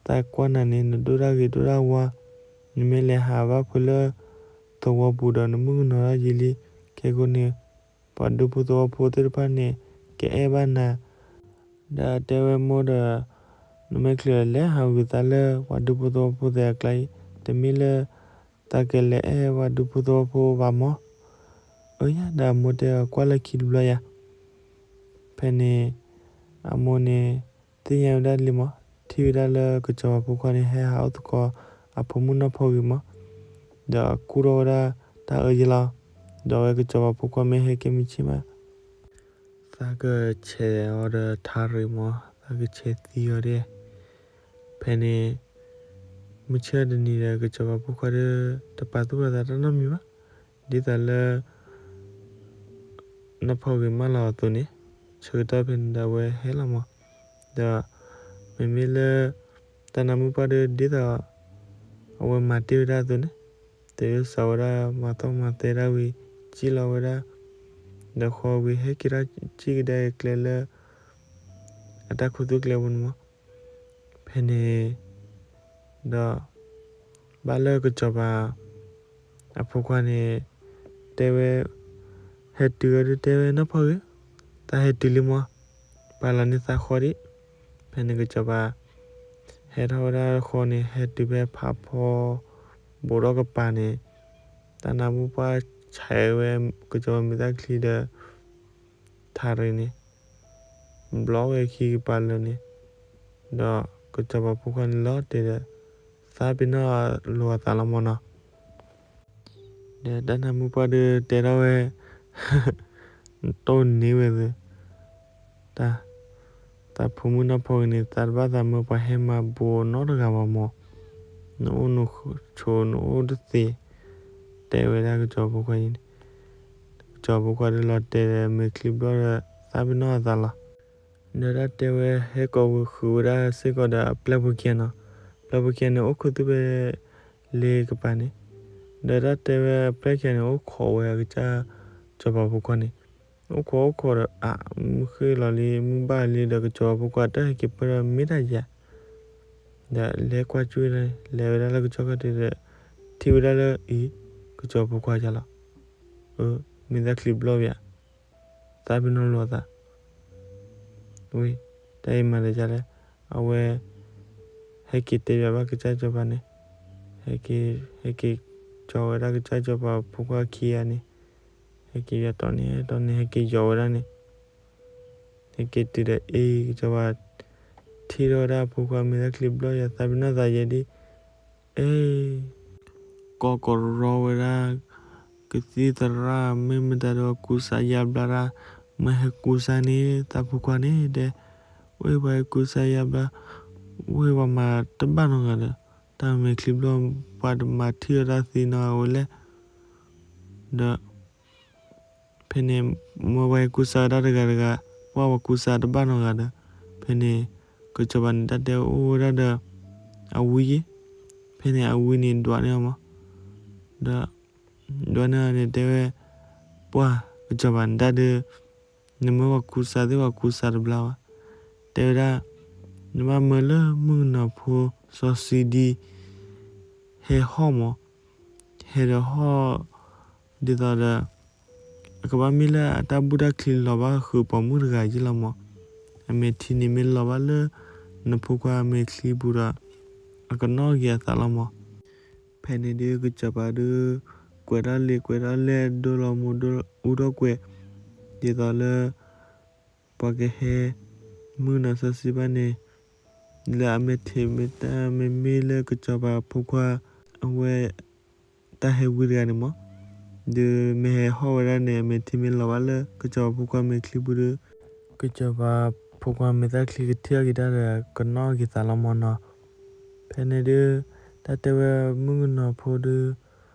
သးကွၢ်နၤန့ၣ် နဒိၣ်တၢ်ဂ့ၤဒိၣ်တၢ်ဝါ, နမ့ၢ်လဲၤဟးဘၣ်ဖဲလၢ သဝီပူၤဒီးနမုၣ်ကနီၤထီၣ်ယံာ်လံ, ခဲကိာ်န့ၣ် ပှၤဒူဖိသဝီဖိသ့ၣ်တဖၣ်န့ၣ် ကအဲၣ်ဘၣ်နၤ, ဒီးတဲဝဲမိၢ်ဒီး နမ့ၢ်ချုးလဲၤဟးဂုာ်သးလၢပှၤဒူဖိသဝီဖိသ့ၣ်အကျါအံၤ, တမ့ၢ်လၢ သးကလဲၤအဲၣ်ပှၤဒူဖိသဝီဖိဘၣ်မး. အၢယၤ ဒီးအမိၢ်တဲအီၤကွၢ်လၢခံတဘျီယၤ. ဖဲန့ၣ် အမိၢ်န့ၣ် သ့ၣ်ညါဝဲဒၣ်လံမး, ထံၣ်ဝဲဒၣ်လၢကစီၤပၤဖိခွါန့ၣ် ဟဲဟးအိၣ်သကိးအဖိမုၣ်နီၢ်ဖီဂ့ၤမး, ဒီးကူၣ်ထီၣ်ဝဲဒၣ်တၢ်အၢယလီၤ, ဒီးဝဲကစီၤပၤဖိခွါမ့ၢ်ဟဲကဲမုၢ်ဆ့ၣ်မး သးကဆဲးအီၤဒီးထါရံၣ်မး, သးကဆဲးသံအီၤဒဲး. ဖဲန့ၣ် မုၢ်ဆ့ၣ်တနံၤဒီး ကစီၤပၤဖိခွါဒီး တပာ်သူၣ်ပာ်သးတၢ်နီတမံၤဘၣ်, ဒ်သိးလၢ နီၢ်ဖီဂ့ၤမၢလီၤအသိးန့ၣ်, ဆၢကတီၢ်ဖဲန့ၣ်ဒီးအဝဲဟဲလီၤမး, ဒီး မ့မ့ၢ်လၢ တၢ်နါမုၣ်ပှၢ်ဒီး ဒ်သိး အဝဲမၤတ့ၢ်ဝဲဒၣ်အသိးန့ၣ်, သးစၢ်ဝဲဒၣ် မၤသီၣ်မၤသဲဒၣ်ဝံၤ စံၣ်လီၤဝဲဒၣ်, ဒီးဃီဝံၤဟဲက့ၤထီၣ်စံၣ်ကဒါအကျဲလၢ အတၢ်ခူသူၣ်ကျဲပူၤန့ၣ်မး, ဖဲန့ၣ် ဒီး ဘၣ်လၢကစီၤပၤ အဖိခွါန့ၣ် တဲဝဲ ဟဲတုၤဝဲဒီးတဲဝဲ နီၢ်ဖီဂ့ၤ, သးဟဲတုၤလံမး, ပာ်လီၤန့ၢ်သးဃီဒံး. ဖဲန့ၣ်ကစီၤပၤ ဟဲထီၣ်ဝဲဒၣ်ဃီန့ၣ် ဟဲတုၤဖဲဖးဖီ ဘူးထီၣ်ကပၤန့ၣ် တၢ်နါမုၣ်ပှၢ်ဆဲးဝဲ ကစီၤပၤမဲာ်သၣ်ချံဒီး ထးရ့န့ၣ် ဘျီဝဲခံကပၤလၢာ်န့ၣ်, ဒီးကစီၤပၤဖိခွါန့ၣ်လီၤတဲာ်ဒီး သးပ့ၤနီၣ်လိာ်အသးလီၤမၢ်နီၤ. ဒီးတၢ်နါမုၣ်ပှၢ်ဒုးတဲထီၣ်ဝဲ တိၢ်န့ၢ်ဝဲသ့, တၢ်, သးဖိမုၣ်နီၢ်ဖီဂ့ၤန့ၣ် သးတဘၣ်သးမၢပှၤဟဲမၤဘူးနီတဂၤဘၣ်မၢ်, နအိၣ်နဆိးနအိၣ်တသ့, တဲဝဲဒၣ်ကစီၤဖိခွါအံၤန့ၣ်. ကစီၤဖိခွါဒုးလီၤတဲာ်ဒီးမဲာ်ချံဘျီၣ်ဒီး သးပ့ၤနီၣ်အသးလီၤ. ဒီးတၢ်တဲဝဲဟဲကိးဝဲဃုာ်ဝဲဒၣ်စ့ၢ်ကီးဒီးအပျဲၢ်ဖိခံဂၤနီၤ. ပျဲၢ်ဖိခံဂၤန့ၣ် အိၣ်ခိးသ့ၣ်ဖဲ လ့ကပၤန့ၣ်, ဒီးတၢ်တဲဝဲအပျဲၢ်ခံဂၤန့ၣ် အိၣ်ခိးဝဲအကစၢ် စီၤပၤဖိခွါန့ၣ်, အိၣ်ခိးအိၣ်ခိးဒီး အါ မုၢ်ဃ့ၢ်လီၤလံ မုၢ်ဘၣ်လံဒီး ကစီၤပၤဖိခွါတၢ်ဟဲက့ၤပၢၢ်ဒီးမ့ၢ်တၢ်ယၤ ဒီးလဲၤကွၢ်ကၠူၣ်ဝဲဒၣ်န့ၣ် လဲၤဝဲဒၣ်လၢကစီၣ်ခီၣ်ထံးဒီး ထံၣ်ဝဲဒၣ်လၢအံၤ ကစီၤပၤဖိခွါယၤလီၤ. အၢ မဲာ်သၣ်ချံဘျီၣ်ဘၣ်, သးပ့ၤနီၣ်လိာ်အသး ဝံၤ တၢ်အံၤမၤဒီးဒ်လဲၣ်, အဝဲ ဟဲက့ၤတဲဘၣ်ကစၢ်စီၤပၤန့ၣ်, ဟဲက့ၤ ဟဲက့ၤကၠီၤဝဲဒၣ်ကစၢ်စီၤပၤဖိခွါခံဂၤန့ၣ်, ဟဲက့ၤယီၤတီၢ်န့ၣ်တီၢ်န့ၣ် ဟဲက့ၤယီၤဝဲဒၣ်န့ၣ်, ဟဲက့ၤတုၤဒီးအ့ၣ် ကစီၤပၤ ထံၣ်ထီၣ်ဝဲဒၣ်အဖိခွါမဲာ်သၣ်ချံဘျီၣ်ယၤ သးပ့ၤနီၣ်သးယဲဒၣ်, အ့ၣ် ကိးကရီဝဲဒၣ် ကသံၣ်သရၣ် မ့ၢ်မတၤဒီးကူစါယါဘျါတၢ်, မ့ၢ်ဟဲကူစါန့ၣ် သးဖိခွါန့ၣ်တဲ, ဝ့ၢ်ပှၤဟဲကူစါယါဘျါ, ဝ့ၢ်ပှၤမၤတဘၣ်နီတဂၤဒီး တၢ်မဲာ်ချံဘျီၣ် ပှၤတမၤထံၣ်ဝဲဒၣ်သ့နီတဂၤဝဲလဲၣ်, ဒီး ဖဲန့ၣ် မ့ၢ်ပှၤဟဲကူစါဝဲဒၣ်တဂၤတဂၤ, ပှၤပှၤကူစါတဘၣ်နီတဂၤဒီး, ဖဲန့ၣ် ကစီၤပၤန့ၣ်တၢ်တဲအိၣ်ဝဲဒၣ်ဒီး အဝံယ့ၢ်, ဖဲန့ၣ်အဝံန့ၣ်ဒွးန့ၢ်အီၤမး, ဒီး ဒွးန့ၢ်အီၤန့ၣ်တဲဝဲ, ပှၤ ကစီၤပၤန့ၣ်တၢ်ဒုး နမ့ၢ်ပှၤကူစါသ့ၣ်ပှၤကူစါတဘျါဘၣ်, တဲဝဲဒၣ် နဘၣ်မၢလၢမုၣ်ကနီၤဖိ စီၤစံဒံ ဟဲဟီၣ်မး, ဟဲဒီးဟီၣ် ဒ်သိးဒီး အကဘၣ်မ့ၢ်လၢအတၢ်ဘူၣ်တၢ်ချံလီၤဘၣ်ဃုာ်ပိာ်မုၣ်တဂၤယ့ၢ်လီၤမး, အမဲာ်ထံန့ၣ်မ့ၢ်လီၤဘၣ်လၢ နဖိခွါအမဲာ်ချံပူၤဒီး အကနီၣ်က့ၤအသးလီၤမး. ဖဲန့ၣ်ဒုး ကစီၤပၤဒုး ကွဲးထီၣ်လံာ်ကွဲးထီၣ်လဲၢ် ဒိလီၤမူဒိအူထီၣ်ကွဲး ဒ်သိးလၢ ပှၤကဟဲ မုၣ်ကနီၤစီဆှံဘၣ်န့ၣ် လၢအမဲာ်ထံမ့ၢ်တၢ်မ့မ့ၢ်လၢကစီၤပၤဖိခွါ အဝဲ တၢ်ဟဲဝံတဂၤန့ၣ်မး, ဒုးမ့ၢ်ဟဲဟီၣ်ဝဲဒၣ်န့ၣ် အမဲာ်ထံမ့ၢ်လီၤဘၣ်လၢ ကစီၤပၤဖိခွါမဲာ်ချံပူၤဒီး ကစီၤပၤဖိခွါမဲာ်သၣ်ချံကထံၣ်အီၤက့ၤတၢ်ဒီး ကနီၣ်က့ၤသးလီၤမးနီၤ. ဖဲန့ၣ်ဒုး တၢ်တဲဝဲမုၣ်ကနီၤဖိဒုး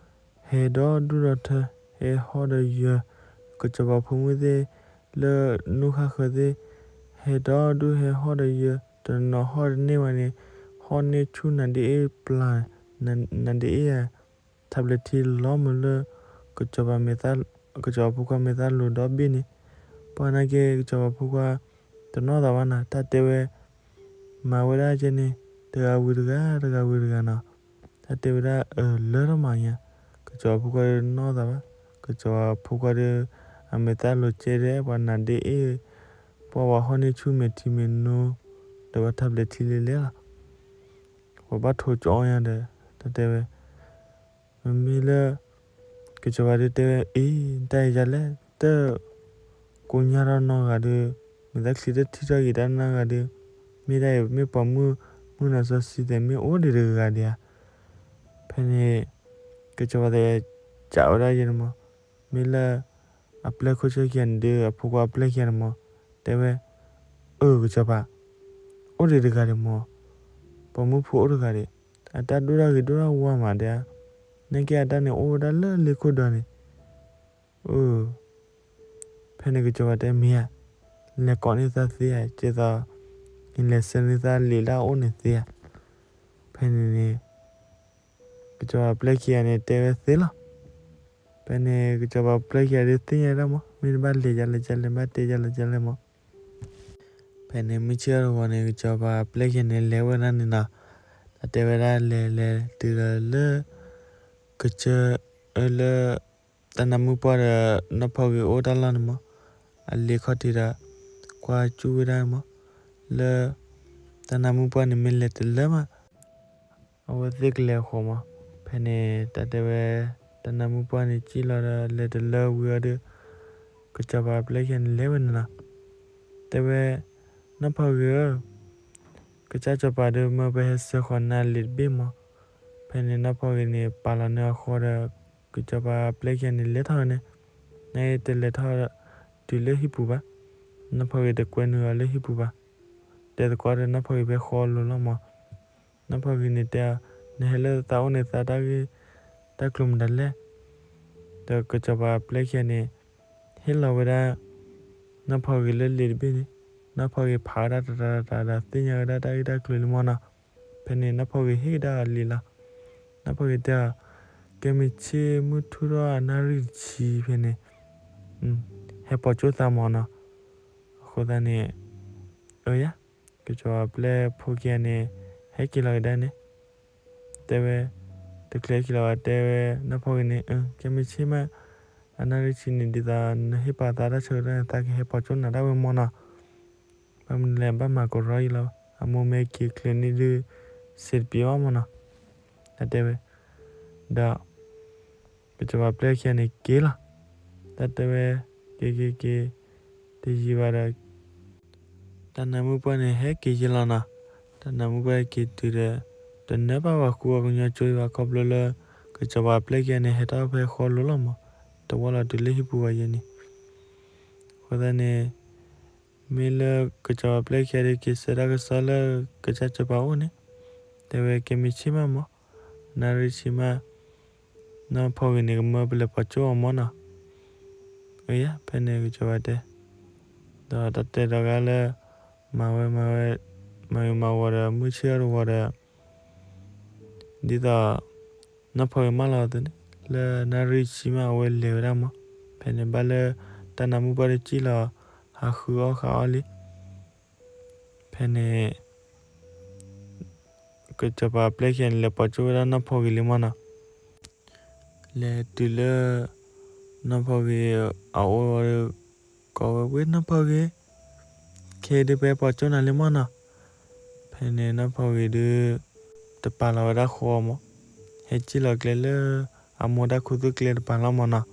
ဟဲဒီဒူၣ်ဒီထၢ ဟဲဟီၣ်ဒီးယၢၤ ကစီၤပၤဖိမုၣ်သ့ၣ် လၢနူၢ်ဃၣ်ဃၢၤသ့ၣ် ဟဲဒီဒူၣ်ဟဲဟီၣ်ဒီးယၢၤ တနီၤဟီၣ်တန့ၢ်ဝဲန့ၣ် ဟီၣ်န့ၢ်ဆူၣ်နါဒ့အ့ၣ်ပျၢ် နါဒ့အ့ၣ်ဧါ ထးဘျဲးထံလီၤမုာ်လၢ ကစီၤပၤမဲာ်သၣ် ကစီၤပၤဖိခွါမဲာ်သၣ်လိၤဒီဘ့ၣ်န့ၣ် ပှၤနာ်က့ ကစီၤပၤဖိခွါ တနီၣ်သးဘၣ်နီၤ တၢ်တဲဝဲ မၤဝဲဒၣ်ကဲန့ၣ် တဂၤဝံၤတဂၤ တဂၤဝံၤတဂၤနီၤ တၢ်တဲဝဲဒၣ်အၢၣ်လၢထီၣ်မးညါ ကစီၤပၤဖိခွါတနီၣ်သးဘၣ် ကစီၤပၤဖိခွါဒီး အမဲာ်သၣ်လိၤကဲဒဲး ပှၤနါဒ့အ့ၣ် ပှၤဝဲဟီၣ်န့ၢ်ဆူၣ်မဲာ်ထံမဲာ်နိ ဒီးပှၤထးဘျဲးထံလဲၤလဲၤလီၤ ပှၤဘၣ်ထိကၠီညါဒီး တၢ်တဲဝဲ မ့မ့ၢ်လၢ ကစီၤပၤဒုးတဲဝဲ အ့ တၢ်အံၤယၤလဲၣ် တၢ်ကိညၢ်ထီၣ်နီတဂၤဒီး မဲာ်သၣ်ချံတထံၣ်ထီၣ်က့ၤတၢ်နီတဂၤဒီး မ့ၢ်ဒၣ်အံၤ မ့ၢ်ပိာ်မုၣ် မုၣ်ကနီၤစီဆှံသဲး မ့ၢ်အိၣ်ဒံးတဂၤဂၤဒံးဧါ ဖဲန့ၣ် ကစီၤပၤသဲး ကးဝဲဒၣ်ယဲန့ၣ်မး မ့ၢ်လၢ အပျဲၢ်ခိၣ်ဆၢခံဂၤန့ၣ်ဒီး အဖိခွါအပျဲၢ်ခံဂၤန့ၣ်မး တဲဝဲ အၢ ကစီၤပၤ အိၣ်ဒံးတဂၤဒံးမး ပိာ်မုၣ်ဖိအိၣ်တဂၤဒံး အတၢ်ဒိၣ်တၢ်ဂ့ၤဒိၣ်တၢ်ဝါမးဒံးဧါ နာ်က့အတၢ်န့ၣ်အိၣ်ဝဲဒၣ်လၢလ့ခိၣ်ဒီးန့ၣ် အၢ ဖဲန့ၣ်ကစီၤပၤတဲမ့ၢ်ဧါ လဲၤကိးန့ၢ်သးသ့ဧါ ကဲသိး ယလဲၤဆှၢန့ၢ်သးလံာ်လၢအအိၣ်န့ၣ်သ့ဧါ ဖဲန့ၣ်န့ၣ် ကစီၤပၤပျဲၢ်ခံဂၤန့ၣ်တဲဝဲသ့လီၤ ဖဲန့ၣ် ကစီၤပၤပျဲၢ်ခံဂၤဒုးသ့ၣ်ညါဒၣ်မး မ့ၢ်တဘၣ်လဲၤဒ်လဲၣ်ဒ်လဲၣ် ဘၣ်တဲဒ်လဲၣ်ဒ်လဲၣ်မး ဖဲန့ၣ်မုၢ်ဆ့ၣ်ထီၣ်တဂီၤန့ၣ် ကစီၤပၤပျဲၢ်ခံဂၤန့ၣ်လဲၤဝဲဒၣ်န့ၣ်နီၤ တၢ်တဲဝဲဒၣ်လဲၤလဲၤတုၤလီၤလၢ ကစၢၢ် လၢ တၢ်နါမုၣ်ပှၢ်ဒီး နီၢ်ဖီဂ့ၤအိၣ်တၢ်လီၢ်န့ၣ်မး အလ့ခီၣ်ထံးဒီး ကွၢ်ကၠူၣ်ဝဲဒၣ်မး, လၢ တၢ်နါမုၣ်ပှၢ်န့ၣ်မ့ၢ်လဲၤတလၢမး အဝဲသ့ၣ်ကလဲၤအဃိမး. ဖဲန့ၣ် တၢ်တဲဝဲ တၢ်နါမုၣ်ပှၢ်န့ၣ် ကံၣ်လီၤဒီးလဲၤတလၢဝံၤအီၤဒီး ကစီၤပၤပျဲၢ်ခံဂၤန့ၣ် လဲၤဝဲန့ၣ်လီၤ. တဲဝဲ နီၢ်ဖီၣ်ဂ့ၤဧၢ, ကစၢ်စီၤပၤဒီးမၢပဟဲစၢဃီၤနၤလံာ်တဘ့ၣ်မး. ဖဲန့ၣ်နီၢ်ဖီၣ်ဂ့ၤန့ၣ် ပာ်လီၤန့ၢ်အဃိဒီး ကစီၤပၤပျဲၢ်ခံဂၤန့ၣ် လဲၤထီၣ်ဝဲန့ၣ်, နတလဲၤထီၣ်တုၤလၢဟံၣ်ပူၤဘၣ်. နီၢ်ဖီၣ်ဂ့ၤတကွဲနုာ်အီၤလၢဟံၣ်ပူၤဘၣ်. တဲသကိးဒီးနီၢ်ဖီၣ်ဂ့ၤဖဲဃီလိၤလီၤမး. နီၢ်ဖီၣ်ဂ့ၤန့ၣ်တဲအီၤ, နဟဲလၢသးအိၣ်န့ၣ် သးတၢ်ဂ့ၢ်တၢ်ကျိၤမတၤလဲၣ်. ဒီးကစီၤပၤပျဲၢ်ခံဂၤန့ၣ် ဟ့ၣ်လီၤဝဲဒၣ် နီၢ်ဖီၣ်ဂ့ၤလၢလံာ်တဘ့ၣ်န့ၣ်, နီၢ်ဖီၣ်ဂ့ၤဖးဝဲဒၣ်တတၤတတၤဒီးသ့ၣ်ညါဝဲဒၣ်တၢ်ဂ့ၢ်တၢ်ကျိၤလံမးနီၤ. ဖဲန့ၣ်နီၢ်ဖီၣ်ဂ့ၤဟ့ၣ်ကဒါအီၤလံာ်လီၤ. နီၢ်ဖီၣ်ဂ့ၤတဲအီၤ, ကဲမ့ၢ်ဆ့ၣ်မုၢ်ထူၣ်ထီၣ်အနၣ်ရံၣ်တဆံဖဲန့ၣ် ဟဲပိာ်ကၠိသးမးနီၤ. အဃိသတးန့ၣ် အၢယၤ, ကစီၤပၤပျဲၢ်ဖိခံဂၤန့ၣ် ဟဲက့ၤလီၤကဒါန့ၣ် တဲဝဲ, တချုးဟဲက့ၤလီၤဘၣ် တဲဝဲနီၢ်ဖီၣ်ဂ့ၤန့ၣ်, ကဲမ့ၢ်ဆ့ၣ်မး အနၣ်ရံၣ်ဆံန့ၣ် ဒ်သိးနဟ့ၣ်ပာ်သးတၢ်ဆၢကတီၢ်န့ၣ် သးကဟဲပိာ်ကၠိနၤဒၣ်ဝဲမးနီၤ. ဘၣ်မနုၤလဲၣ် ဘၣ်မၤကရီယံလီၤ, အမိၢ်မ့ၢ်က့ၤချုးန့ၣ်ဒုး စံးတပျံၤဘၣ်မးနီၤ. တၢ်တဲဝဲ, ဒီး ကစီၤပၤပျဲၢ်ခံဂၤန့ၣ်က့ၤလီၤ. တၢ်တဲဝဲ, က့ၤက့ၤက့ၤ, တယံာ်ဘၣ်ဒီး တၢ်နါမုၣ်ပှၢ်န့ၣ် ဟဲက့ၤယံလီၤနီၤ. တၢ်နါမုၣ်ပှၢ်က့ၤတုၤဒီး တနၢ်ဘၣ်ဝဲဃူအကညီကၠိဘၣ် ခီဖျိလၢ ကစီၤပၤပျဲၢ်ခံဂၤန့ၣ် ဟဲထီၣ်ဖဲဃီလိၤလီၤမး, တဝီလီၤတုၤလၢဟံၣ်ပူၤဝဲယဲန့ၣ်. အဃိသတးန့ၣ် မ့ၢ်လၢကစီၤပၤပျဲၢ်ခံဂၤဒုးက့ၤဆှၢတၢ်ကစီၣ်လၢကစၢ်စီၤပၤအိၣ်န့ၣ်, တဲဝဲကဲမ့ၢ်ဆ့ၣ်မးမး, နၣ်ရံၣ်ဆံမး, နီၢ်ဖီၣ်ဂ့ၤန့ၣ် ကမၢပလဲၤပိာ်ကၠိအီၤမးနီၤ. အၢယၤ ဖဲန့ၣ်ကစီၤပၤတဲ, ဒီးတၢ်တဲဒီးဂၤလၢ မၤဝဲမၤဝဲ, မၤဂ့ၤမၤဝီၤဒီး မုၢ်ဆ့ၣ်အီၤတဝီၤဒီး ဒ်သိး နီၢ်ဖီၣ်ဂ့ၤမၢလီၤအီၤသ့န့ၣ် လၢနၣ်ရံၣ်ဆံမးအဝဲလဲၤဝဲဒၣ်မး. ဖဲန့ၣ်ဘၣ်လၢ တၢ်နါမုၣ်ပှၢ်တကံၣ်လီၤ ဟးဃုအီၣ်ဃုအီလံ. ဖဲန့ၣ် ကစီၤပၤပျဲၢ်ခံဂၤန့ၣ် လဲၤပိာ်ကၠိဝဲဒၣ်နီၢ်ဖီၣ်ဂ့ၤလံမးနီၤ. လဲၤတုၤလၢ နီၢ်ဖီၣ်ဂ့ၤအအိၣ်ဒီး ကိးဝဲ ဝ့ၢ်နီၢ်ဖီၣ်ဂ့ၤ, ခဲအံၤဒုးပဟဲပိာ်ကၠိနၤလံမးနီၤ. ဖဲန့ၣ်နီၢ်ဖီၣ်ဂ့ၤဒုး တပာ်လီၤဝဲဒၣ်ဃီအီၤမး, ဟဲက့ၤလီၤကျဲလၢ အမိၢ်တၢ်ခူသူၣ်ကျဲတပၤလီၤမးနီၤ.